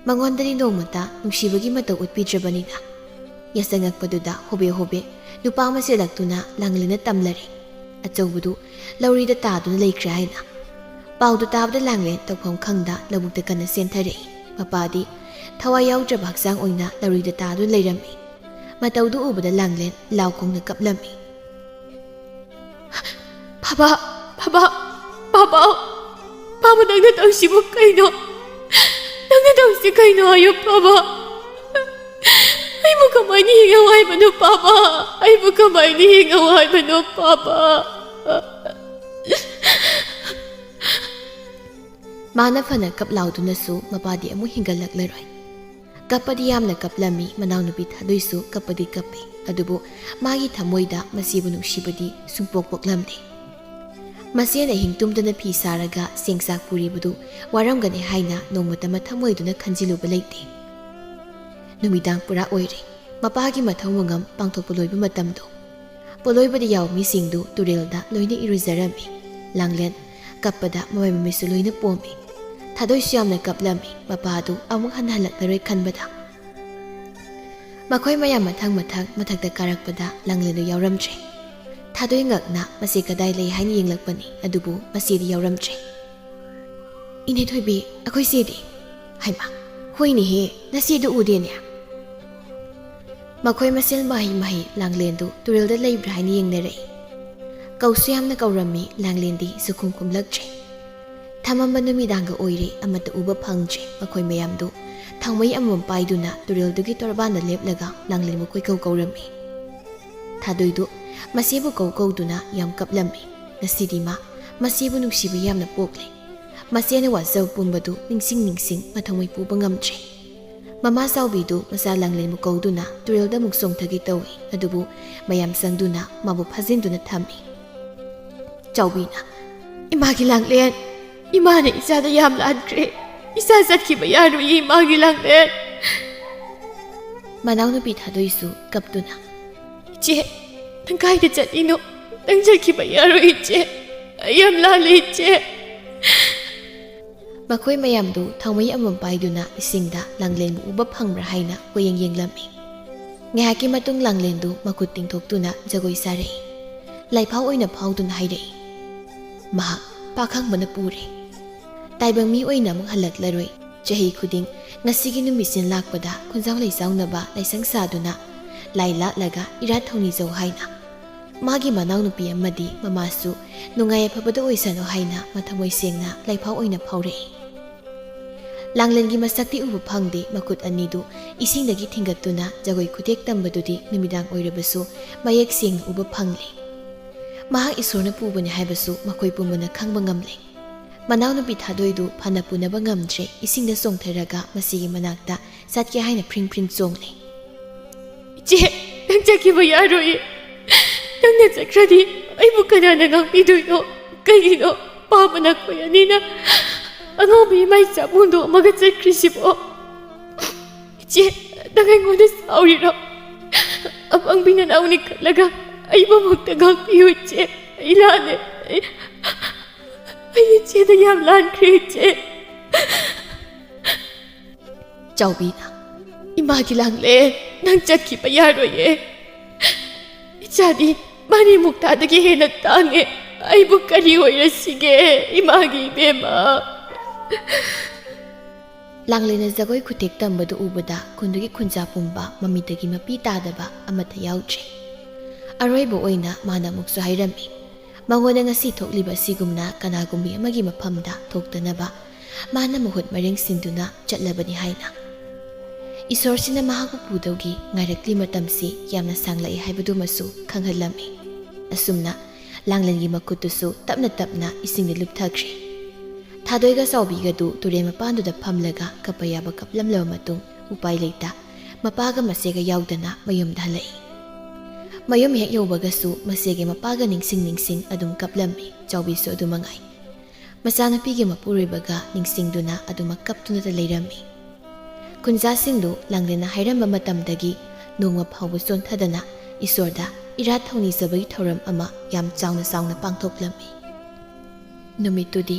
ꯃꯉꯣꯟꯗꯗꯤ ꯅꯣꯡꯃꯇ ꯅꯨꯡꯁꯤꯕꯒꯤ ꯃꯇꯧ ꯎꯠꯄꯤꯗ꯭ꯔꯕꯅꯤꯅ꯫ ꯌꯥꯆꯪꯉꯛꯄꯗꯨꯗ ꯍꯣꯕꯦ ꯍꯣꯕꯦ ꯅꯨꯄꯥ ꯑꯃ ꯆꯦꯜꯂꯛꯇꯨꯅ ꯂꯥꯡꯂꯦꯟꯗ ꯇꯝꯂꯔꯦ꯫ ꯑꯆꯧꯕꯗꯨ ꯂꯧꯔꯤꯗ ꯇꯥꯗꯨꯅ ꯂꯩꯈ꯭ꯔꯦ ꯍꯥꯏꯅ꯫ ꯄꯥꯎꯗꯨ ꯇꯥꯕꯗ ꯂꯥꯡꯂꯦꯟ ꯇꯧꯐꯝ ꯈꯪꯗ ꯂꯧꯕꯨꯛꯇ ꯀꯟꯅ ꯆꯦꯟꯊꯔꯛꯏ꯫ ꯃꯄꯥꯗꯤ ꯊꯋꯥꯏ ꯌꯥꯎꯗ꯭ꯔꯕ ꯍꯛꯆꯥꯡ ꯑꯣꯏꯅ ꯂꯧꯔꯤꯗ ꯇꯥꯗꯨꯅ ꯂꯩꯔꯝꯃꯤ꯫ ꯃꯇꯧꯗꯨ ꯎꯕꯗ ꯂꯥꯡꯂꯦꯟ ꯂꯥꯎ ꯈꯣꯡꯅ ꯀꯞꯂꯝꯃꯤ꯫ "ꯄꯥꯕ, ꯄꯥꯕ, ꯄꯥꯕ, ꯄꯥꯕ, ꯅꯪꯅ ꯇꯧꯔꯤꯁꯤꯕꯨ ꯀꯩꯅꯣ? ꯅꯪꯅ ꯇꯧꯔꯤꯁꯤ ꯀꯩꯅꯣ ꯍꯥꯏꯌꯨ ꯄꯥꯕ? ꯑꯩꯕꯨ ꯀꯃꯥꯏꯅ ꯍꯤꯡꯉꯧ ꯍꯥꯏꯕꯅꯣ ꯄꯥꯕ? ꯑꯩꯕꯨ ꯀꯃꯥꯏꯅ ꯍꯤꯡꯉꯧ ꯍꯥꯏꯕꯅꯣ ꯄꯥꯕ?" ꯃꯥꯅ ꯐꯅ ꯀꯞ ꯂꯥꯎꯗꯨꯅꯁꯨ ꯃꯄꯥꯗꯤ ꯑꯃꯨꯛ ꯍꯤꯡꯒꯠꯂꯛꯂꯔꯣꯏ꯫ ꯀꯞꯄꯗꯤ ꯌꯥꯝꯅ ꯀꯞꯂꯝꯃꯤ, ꯃꯅꯥꯎꯅꯨꯄꯤ ꯊꯥꯗꯣꯏꯁꯨ ꯀꯞꯄꯗꯤ ꯀꯞꯄꯤ, ꯑꯗꯨꯕꯨ ꯃꯥꯒꯤ ꯊꯃꯣꯏꯗ ꯃꯆꯦꯕꯨ ꯅꯨꯡꯁꯤꯕꯗꯤ ꯁꯨꯡꯄꯣꯛ ꯄꯣꯛꯂꯝꯗꯦ꯫ ꯃꯆꯦꯅ ꯑꯍꯤꯡ ꯇꯨꯝꯗꯅ ꯐꯤ ꯁꯥꯔꯒ ꯆꯦꯡ ꯆꯥꯛ ꯄꯨꯔꯤꯕꯗꯨ ꯋꯥꯔꯝꯒꯅꯤ ꯍꯥꯏꯅ ꯅꯣꯡꯃꯇ ꯃꯊꯃꯣꯏꯗꯨꯅ ꯈꯟꯖꯤꯜꯂꯨꯕ ꯂꯩꯇꯦ꯫ ꯅꯨꯃꯤꯗꯥꯡ ꯄꯨꯔꯥ ꯑꯣꯏꯔꯦ꯫ ꯃꯄꯥꯒꯤ ꯃꯊꯧ ꯃꯉꯝ ꯄꯥꯡꯊꯣꯛꯄ ꯂꯣꯏꯕ ꯃꯇꯝꯗꯣ꯫ ꯄꯣꯂꯣꯏꯕꯗ ꯌꯥꯎꯕ ꯃꯤꯁꯤꯡꯗꯨ ꯇꯨꯔꯦꯜꯗ ꯂꯣꯏꯅ ꯏꯔꯨꯖꯔꯝꯃꯤ꯫ ꯂꯥꯡꯂꯦꯟ ꯀꯞꯄꯗ ꯃꯃꯥꯏ ꯃꯃꯤꯠꯁꯨ ꯂꯣꯏꯅ ꯄꯣꯝꯃꯤ꯫ ꯊꯥꯗꯣꯏꯁꯨ ꯌꯥꯝꯅ ꯀꯞꯂꯝꯃꯤ, ꯃꯄꯥꯗꯨ ꯑꯃꯨꯛ ꯍꯟꯅ ꯍꯜꯂꯛꯂꯔꯣꯏ ꯈꯟꯕꯗ꯫ ꯃꯈꯣꯏ ꯃꯌꯥꯝ ꯃꯊꯪ ꯃꯊꯪ ꯃꯊꯛꯇ ꯀꯥꯔꯛꯄꯗ ꯂꯥꯡꯂꯦꯟꯗꯨ ꯌꯥꯎꯔꯝꯗ꯭ꯔꯦ꯫ ꯊꯥꯗꯣꯏ ꯉꯛꯅ ꯃꯆꯦ ꯀꯗꯥꯏ ꯂꯩ ꯍꯥꯏꯅ ꯌꯦꯡꯂꯛꯄꯅꯤ, ꯑꯗꯨꯕꯨ ꯃꯆꯦꯗꯤ ꯌꯥꯎꯔꯝꯗ꯭ꯔꯦ꯫ "ꯏꯅꯦ ꯊꯣꯏꯕꯤ, ꯑꯩꯈꯣꯏ ꯆꯦꯗꯤ?" "ꯍꯩꯃꯥ, ꯍꯣꯏꯅꯦꯍꯦ, ꯅꯆꯦꯗꯨ ꯎꯗꯦꯅꯦ꯫" ꯃꯈꯣꯏ ꯃꯁꯦꯜ ꯃꯍꯩ ꯃꯍꯩ ꯂꯥꯡꯂꯦꯟꯗꯨ ꯇꯨꯔꯦꯜꯗ ꯂꯩꯕ꯭ꯔꯥ ꯍꯥꯏꯅ ꯌꯦꯡꯅꯔꯛꯏ꯫ ꯀꯧꯁꯨ ꯌꯥꯝꯅ ꯀꯧꯔꯝꯃꯤ, ꯂꯥꯡꯂꯦꯟꯗꯤ ꯁꯨꯈꯨꯝ ꯈꯨꯝꯂꯛꯇ꯭ꯔꯦ꯫ ꯊꯃꯝꯕ ꯅꯨꯃꯤꯗꯥꯡꯒ ꯑꯣꯏꯔꯦ, ꯑꯃꯠꯇ ꯎꯕ ꯐꯪꯗ꯭ꯔꯦ꯫ ꯃꯈꯣꯏ ꯃꯌꯥꯝꯗꯨ ꯊꯥꯎꯃꯩ ꯑꯃꯃꯝ ꯄꯥꯏꯗꯨꯅ ꯇꯨꯔꯦꯜꯗꯨꯒꯤ ꯇꯣꯔꯕꯥꯟꯗ ꯂꯦꯞꯂꯒ ꯂꯥꯡꯂꯦꯟꯕꯨ ꯀꯣꯏꯀꯧ ꯀꯧꯔꯝꯃꯤ꯫ ꯊꯥꯗꯣꯏꯗꯨ ꯃꯆꯦꯕꯨ ꯀꯧ ꯀꯧꯗꯨꯅ ꯌꯥꯝ ꯀꯞꯂꯝꯃꯤ꯫ ꯉꯁꯤꯗꯤ ꯃꯥ ꯃꯆꯦꯕꯨ ꯅꯨꯡꯁꯤꯕ ꯌꯥꯝꯅ ꯄꯣꯛꯂꯦ꯫ ꯃꯆꯦꯅ ꯋꯥꯖꯕ ꯄꯨꯝꯕꯗꯨ ꯅꯤꯡꯁꯤꯡ ꯅꯤꯡꯁꯤꯡ ꯃꯊꯃꯣꯏ ꯄꯨꯕ ꯉꯝꯗ꯭ꯔꯦ꯫ ꯃꯃꯥ ꯆꯥꯎꯕꯤꯗꯨ ꯃꯆꯥ ꯂꯥꯡꯂꯦꯟꯕꯨ ꯀꯧꯗꯨꯅ ꯇꯨꯔꯦꯜꯗ ꯑꯃꯨꯛ ꯆꯣꯡꯊꯒꯦ ꯇꯧꯏ, ꯑꯗꯨꯕꯨ ꯃꯌꯥꯝ ꯆꯪꯗꯨꯅ ꯃꯥꯕꯨ ꯐꯥꯖꯤꯟꯗꯨꯅ ꯊꯝꯃꯤ꯫ ꯆꯥꯎꯕꯤꯅ, "ꯏꯃꯥꯒꯤ ꯂꯥꯡꯂꯦꯟ, ꯏꯃꯥꯅ ꯏꯆꯥꯗ ꯌꯥꯝ ꯂꯥꯟꯈ꯭ꯔꯦ꯫ ꯏꯆꯥ ꯆꯠꯈꯤꯕ ꯌꯥꯔꯣꯏꯌꯦ, ꯏꯃꯥꯒꯤ ꯂꯥꯡꯂꯦꯟ꯫" ꯃꯅꯥꯎꯅꯨꯄꯤ ꯊꯥꯗꯣꯏꯁꯨ ꯀꯞꯇꯨꯅ, "ꯏꯆꯦ, ꯅꯪ ꯀꯥꯏꯗ ꯆꯠꯂꯤꯅꯣ? ꯅꯪ ꯆꯠꯈꯤꯕ ꯌꯥꯔꯣꯏ, ꯏꯆꯦ꯫ ꯑꯩ ꯌꯥꯝ ꯂꯥꯜꯂꯦ, ꯏꯆꯦ꯫" ꯃꯈꯣꯏ ꯃꯌꯥꯝꯗꯨ ꯊꯥꯎꯃꯩ ꯑꯃꯃꯝ ꯄꯥꯏꯗꯨꯅ ꯏꯁꯤꯡꯗ ꯂꯥꯡꯂꯦꯟꯕꯨ ꯎꯕ ꯐꯪꯕ꯭ꯔꯥ ꯍꯥꯏꯅ ꯀꯣꯏꯌꯦꯡ ꯌꯦꯡꯂꯝꯃꯤ꯫ ꯉꯥꯏꯍꯥꯛꯀꯤ ꯃꯇꯨꯡ ꯂꯥꯡꯂꯦꯟꯗꯨ ꯃꯈꯨꯠ ꯇꯤꯡꯊꯣꯛꯇꯨꯅ ꯖꯒꯣꯏ ꯁꯥꯔꯛꯏ꯫ ꯂꯥꯏꯐꯥꯎ ꯑꯣꯏꯅ ꯐꯥꯎꯗꯨꯅ ꯍꯥꯏꯔꯛꯏ, "ꯃꯍꯥꯛ ꯄꯥꯈꯪꯕꯅ ꯄꯨꯔꯦ꯫ ꯇꯥꯏꯕꯪ ꯃꯤ ꯑꯣꯏꯅ ꯑꯃꯨꯛ ꯍꯜꯂꯛꯂꯔꯣꯏ꯫ ꯆꯍꯤ ꯈꯨꯗꯤꯡ ꯉꯁꯤꯒꯤ ꯅꯨꯃꯤꯠꯁꯤꯅ ꯂꯥꯛꯄꯗ ꯈꯨꯟꯖꯥꯎ ꯂꯩꯆꯥꯎꯅꯕ ꯂꯥꯏꯁꯪ ꯁꯥꯗꯨꯅ ꯂꯥꯏ ꯂꯥꯠꯂꯒ ꯏꯔꯥꯠ ꯊꯧꯅꯤꯖꯧ ꯍꯥꯏꯅ꯫ ꯃꯥꯒꯤ ꯃꯅꯥꯎꯅꯨꯄꯤ ꯑꯃꯗꯤ ꯃꯃꯥꯁꯨ ꯅꯨꯡꯉꯥꯏ ꯌꯥꯏꯐꯕꯗ ꯑꯣꯏꯁꯅꯨ ꯍꯥꯏꯅ ꯃꯊꯃꯣꯏ ꯁꯦꯡꯅ ꯂꯥꯏꯐꯥꯎ ꯑꯣꯏꯅ ꯐꯥꯎꯔꯛꯏ꯫" ꯂꯥꯡꯂꯦꯟꯒꯤ ꯃꯁꯛꯇꯤ ꯎꯕ ꯐꯪꯗꯦ, ꯃꯈꯨꯠ ꯑꯅꯤꯗꯨ ꯏꯁꯤꯡꯗꯒꯤ ꯊꯤꯡꯒꯠꯇꯨꯅ ꯖꯒꯣꯏ ꯈꯨꯊꯦꯛ ꯇꯝꯕꯗꯨꯗꯤ ꯅꯨꯃꯤꯗꯥꯡ ꯑꯣꯏꯔꯕꯁꯨ ꯃꯌꯦꯛ ꯁꯦꯡꯅ ꯎꯕ ꯐꯪꯂꯦ꯫ ꯃꯍꯥꯛ ꯏꯁꯣꯔꯅ ꯄꯨꯕꯅꯤ ꯍꯥꯏꯕꯁꯨ ꯃꯈꯣꯏ ꯄꯨꯝꯕꯅ ꯈꯪꯕ ꯉꯝꯂꯦ꯫ ꯃꯅꯥꯎꯅꯨꯄꯤ ꯊꯥꯗꯣꯏꯗꯨ ꯐꯅ ꯄꯨꯅꯕ ꯉꯝꯗ꯭ꯔꯦ, ꯏꯁꯤꯡꯗ ꯆꯣꯡꯊꯔꯒ ꯃꯁꯤꯒꯤ ꯃꯅꯥꯛꯇ ꯆꯠꯀꯦ ꯍꯥꯏꯅ ꯐ꯭ꯔꯤꯡ ꯐ꯭ꯔꯤꯡ ꯆꯣꯡꯂꯦ꯫ "ꯏꯆꯦ, ꯅꯪ ꯆꯠꯈꯤꯕ ꯌꯥꯔꯣꯏꯌꯦ꯫ ꯅꯪꯅ ꯆꯠꯈ꯭ꯔꯗꯤ ꯑꯩꯕꯨ ꯀꯅꯥꯅ ꯉꯥꯛꯄꯤꯗꯣꯏꯅꯣ? ꯀꯩꯒꯤꯅꯣ ꯄꯥꯕꯅ ꯑꯩꯈꯣꯏ ꯑꯅꯤꯅ ꯑꯉꯥꯎꯕꯤ ꯏꯃꯥ ꯏꯆꯥꯕꯨ ꯍꯨꯟꯗꯣꯛꯑꯝꯃꯒ ꯆꯠꯈ꯭ꯔꯤꯁꯤꯕꯣ? ꯏꯆꯦ, ꯅꯪ ꯑꯩꯉꯣꯟꯗ ꯁꯥꯎꯔꯤꯔꯣ? ꯑꯄꯪꯕꯤ ꯅꯅꯥꯎꯅꯤ ꯈꯜꯂꯒ ꯑꯩꯕꯨꯃꯛꯇ ꯉꯥꯛꯄꯤꯌꯨ, ꯏꯆꯦ꯫ ꯑꯩ ꯂꯥꯜꯂꯦ꯫ ꯑꯩ, ꯑꯩ ꯏꯆꯦꯗ ꯌꯥꯝ ꯂꯥꯟꯈ꯭ꯔꯦ, ꯏꯆꯦ꯫ ꯆꯥꯎꯕꯤꯅ, "ꯏꯃꯥꯒꯤ ꯂꯥꯡꯂꯦꯟ, ꯅꯪ ꯆꯠꯈꯤꯕ ꯌꯥꯔꯣꯏꯌꯦ꯫ ꯏꯆꯥꯗꯤ ꯃꯥꯅꯤ ꯃꯨꯛꯇꯥꯗꯒꯤ ꯍꯦꯟꯅ ꯇꯥꯡꯉꯦ꯫ ꯑꯩꯕꯨ ꯀꯔꯤ ꯑꯣꯏꯔꯁꯤꯒꯦ, ꯏꯃꯥꯒꯤ ꯏꯕꯦꯝꯃ?" ꯂꯥꯡꯂꯦꯟꯅ ꯖꯒꯣꯏ ꯈꯨꯊꯦꯛ ꯇꯝꯕꯗꯨ ꯎꯕꯗ ꯈꯨꯟꯗꯨꯒꯤ ꯈꯨꯟꯖꯥ ꯄꯨꯝꯕ ꯃꯃꯤꯠꯇꯒꯤ ꯃꯄꯤ ꯇꯥꯗꯕ ꯑꯃꯠꯇ ꯌꯥꯎꯗ꯭ꯔꯦ꯫ ꯑꯔꯣꯏꯕ ꯑꯣꯏꯅ ꯃꯥꯅ ꯑꯃꯨꯛꯁꯨ ꯍꯥꯏꯔꯝꯃꯤ, ꯃꯉꯣꯟꯗ ꯉꯁꯤ ꯊꯣꯛꯂꯤꯕ ꯑꯁꯤꯒꯨꯝꯅ ꯀꯅꯥꯒꯨꯝꯕꯤ ꯑꯃꯒꯤ ꯃꯐꯝꯗ ꯊꯣꯛꯇꯅꯕ ꯃꯥꯅ ꯃꯍꯨꯠ ꯃꯔꯦꯡ ꯁꯤꯟꯗꯨꯅ ꯆꯠꯂꯕꯅꯤ ꯍꯥꯏꯅ꯫ ꯏꯁꯣꯔꯁꯤꯅ ꯃꯍꯥꯛꯄꯨ ꯄꯨꯗꯧꯒꯤ ꯉꯥꯏꯔꯛꯂꯤ ꯃꯇꯝꯁꯤ ꯌꯥꯝꯅ ꯁꯥꯡꯂꯛꯏ ꯍꯥꯏꯕꯗꯨꯃꯁꯨ ꯈꯪꯍꯜꯂꯝꯃꯤ꯫ ꯑꯁꯨꯝꯅ ꯂꯥꯡꯂꯦꯟꯒꯤ ꯃꯈꯨꯠꯇꯨꯁꯨ ꯇꯞꯅ ꯇꯞꯅ ꯏꯁꯤꯡꯗ ꯂꯨꯞꯊꯈ꯭ꯔꯦ꯫ ꯊꯥꯗꯣꯏꯒ ꯆꯥꯎꯕꯤꯒꯗꯨ ꯇꯨꯔꯦꯜ ꯃꯄꯥꯟꯗꯨꯗ ꯐꯝꯂꯒ ꯀꯞꯄ ꯌꯥꯕ ꯀꯞꯂꯝꯂꯕ ꯃꯇꯨꯡ ꯎꯄꯥꯏ ꯂꯩꯇ ꯃꯄꯥꯒ ꯃꯆꯦꯒ ꯌꯥꯎꯗꯅ ꯃꯌꯨꯝꯗ ꯍꯜꯂꯛꯏ꯫ ꯃꯌꯨꯝ ꯍꯦꯛ ꯌꯧꯕꯒꯁꯨ ꯃꯆꯦꯒ ꯃꯄꯥꯒ ꯅꯤꯡꯁꯤꯡ ꯅꯤꯡꯁꯤꯡ ꯑꯗꯨꯝ ꯀꯞꯂꯝꯃꯤ꯫ ꯆꯥꯎꯕꯤꯁꯨ ꯑꯗꯨ ꯃꯉꯥꯏ꯫ ꯃꯆꯥꯅꯨꯄꯤꯒꯤ ꯃꯄꯨꯔꯣꯏꯕꯒ ꯅꯤꯡꯁꯤꯡꯗꯨꯅ ꯑꯗꯨꯃꯛ ꯀꯞꯇꯨꯅꯇ ꯂꯩꯔꯝꯃꯤ꯫ ꯈꯨꯟꯖꯥꯁꯤꯡꯗꯨ ꯂꯥꯡꯂꯦꯟꯅ ꯍꯥꯏꯔꯝꯕ ꯃꯇꯝꯗꯒꯤ ꯅꯣꯡꯃ ꯐꯥꯎꯕ ꯆꯣꯟꯊꯗꯅ ꯏꯁꯣꯔꯗ ꯏꯔꯥꯠ ꯊꯧꯅꯤꯖꯕꯒꯤ ꯊꯧꯔꯝ ꯑꯃ ꯌꯥꯝ ꯆꯥꯎꯅ ꯆꯥꯎꯅ ꯄꯥꯡꯊꯣꯛꯂꯝꯃꯤ꯫ ꯅꯨꯃꯤꯠꯇꯨꯗꯤ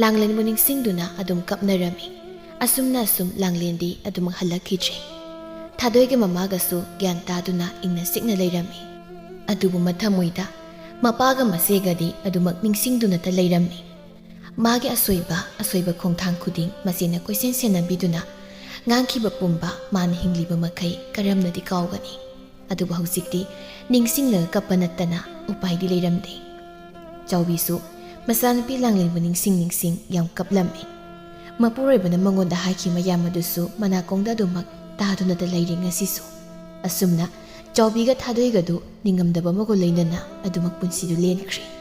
ꯂꯥꯡꯂꯦꯟꯕꯨ ꯅꯤꯡꯁꯤꯡꯗꯨꯅ ꯑꯗꯨꯝ ꯀꯞꯅꯔꯝꯃꯤ꯫ ꯑꯁꯨꯝꯅ ꯑꯁꯨꯝ ꯂꯥꯡꯂꯦꯟꯗꯤ ꯑꯗꯨꯃꯛ ꯍꯜꯂꯛꯈꯤꯗ꯭ꯔꯦ꯫ ꯊꯥꯗꯣꯏꯒꯤ ꯃꯃꯥꯒꯁꯨ ꯒ꯭ꯌꯥꯟ ꯇꯥꯗꯨꯅ ꯏꯪꯅ ꯆꯤꯛꯅ ꯂꯩꯔꯝꯃꯤ꯫ ꯑꯗꯨꯕꯨ ꯃꯊꯃꯣꯏꯗ ꯃꯄꯥꯒ ꯃꯆꯦꯒꯗꯤ ꯑꯗꯨꯃꯛ ꯅꯤꯡꯁꯤꯡꯗꯨꯅꯇ ꯂꯩꯔꯝꯃꯤ꯫ ꯃꯥꯒꯤ ꯑꯁꯣꯏꯕ, ꯑꯁꯣꯏꯕ ꯈꯣꯡꯊꯥꯡ ꯈꯨꯗꯤꯡ ꯃꯆꯦꯅ ꯀꯣꯏꯁꯦꯟ ꯁꯦꯟꯅꯕꯤꯗꯨꯅ ꯉꯥꯡꯈꯤꯕ ꯄꯨꯝꯕ ꯃꯥꯅ ꯍꯤꯡꯂꯤꯕ ꯃꯈꯩ ꯀꯔꯝꯅꯗꯤ ꯀꯥꯎꯒꯅꯤ? ꯑꯗꯨꯕꯨ ꯍꯧꯖꯤꯛꯇꯤ ꯅꯤꯡꯁꯤꯡꯂꯒ ꯀꯞꯄ ꯅꯠꯇꯅ ꯎꯄꯥꯏꯗꯤ ꯂꯩꯔꯝꯗꯦ꯫ ꯆꯥꯎꯕꯤꯁꯨ ꯃꯆꯥꯅꯨꯄꯤ ꯂꯥꯡꯂꯦꯟꯕꯨ ꯅꯤꯡꯁꯤꯡ ꯅꯤꯡꯁꯤꯡ ꯌꯥꯝ ꯀꯞꯂꯝꯃꯤ꯫ ꯃꯄꯨꯔꯣꯏꯕꯅ ꯃꯉꯣꯟꯗ ꯍꯥꯏꯈꯤꯕ ꯃꯌꯥꯝ ꯑꯗꯨꯁꯨ ꯃꯅꯥꯀꯣꯡꯗ ꯑꯗꯨꯃꯛ ꯇꯥꯗꯨꯅꯇ ꯂꯩꯔꯤ ꯉꯁꯤꯁꯨ꯫ ꯑꯁꯨꯝꯅ ꯆꯥꯎꯕꯤꯒ ꯊꯥꯗꯣꯏꯒꯗꯨ ꯅꯤꯡꯉꯝꯗꯕ ꯑꯃꯒ ꯂꯣꯏꯅꯅ ꯑꯗꯨꯃꯛ ꯄꯨꯟꯁꯤꯗꯨ ꯂꯦꯟꯈ꯭ꯔꯦ꯫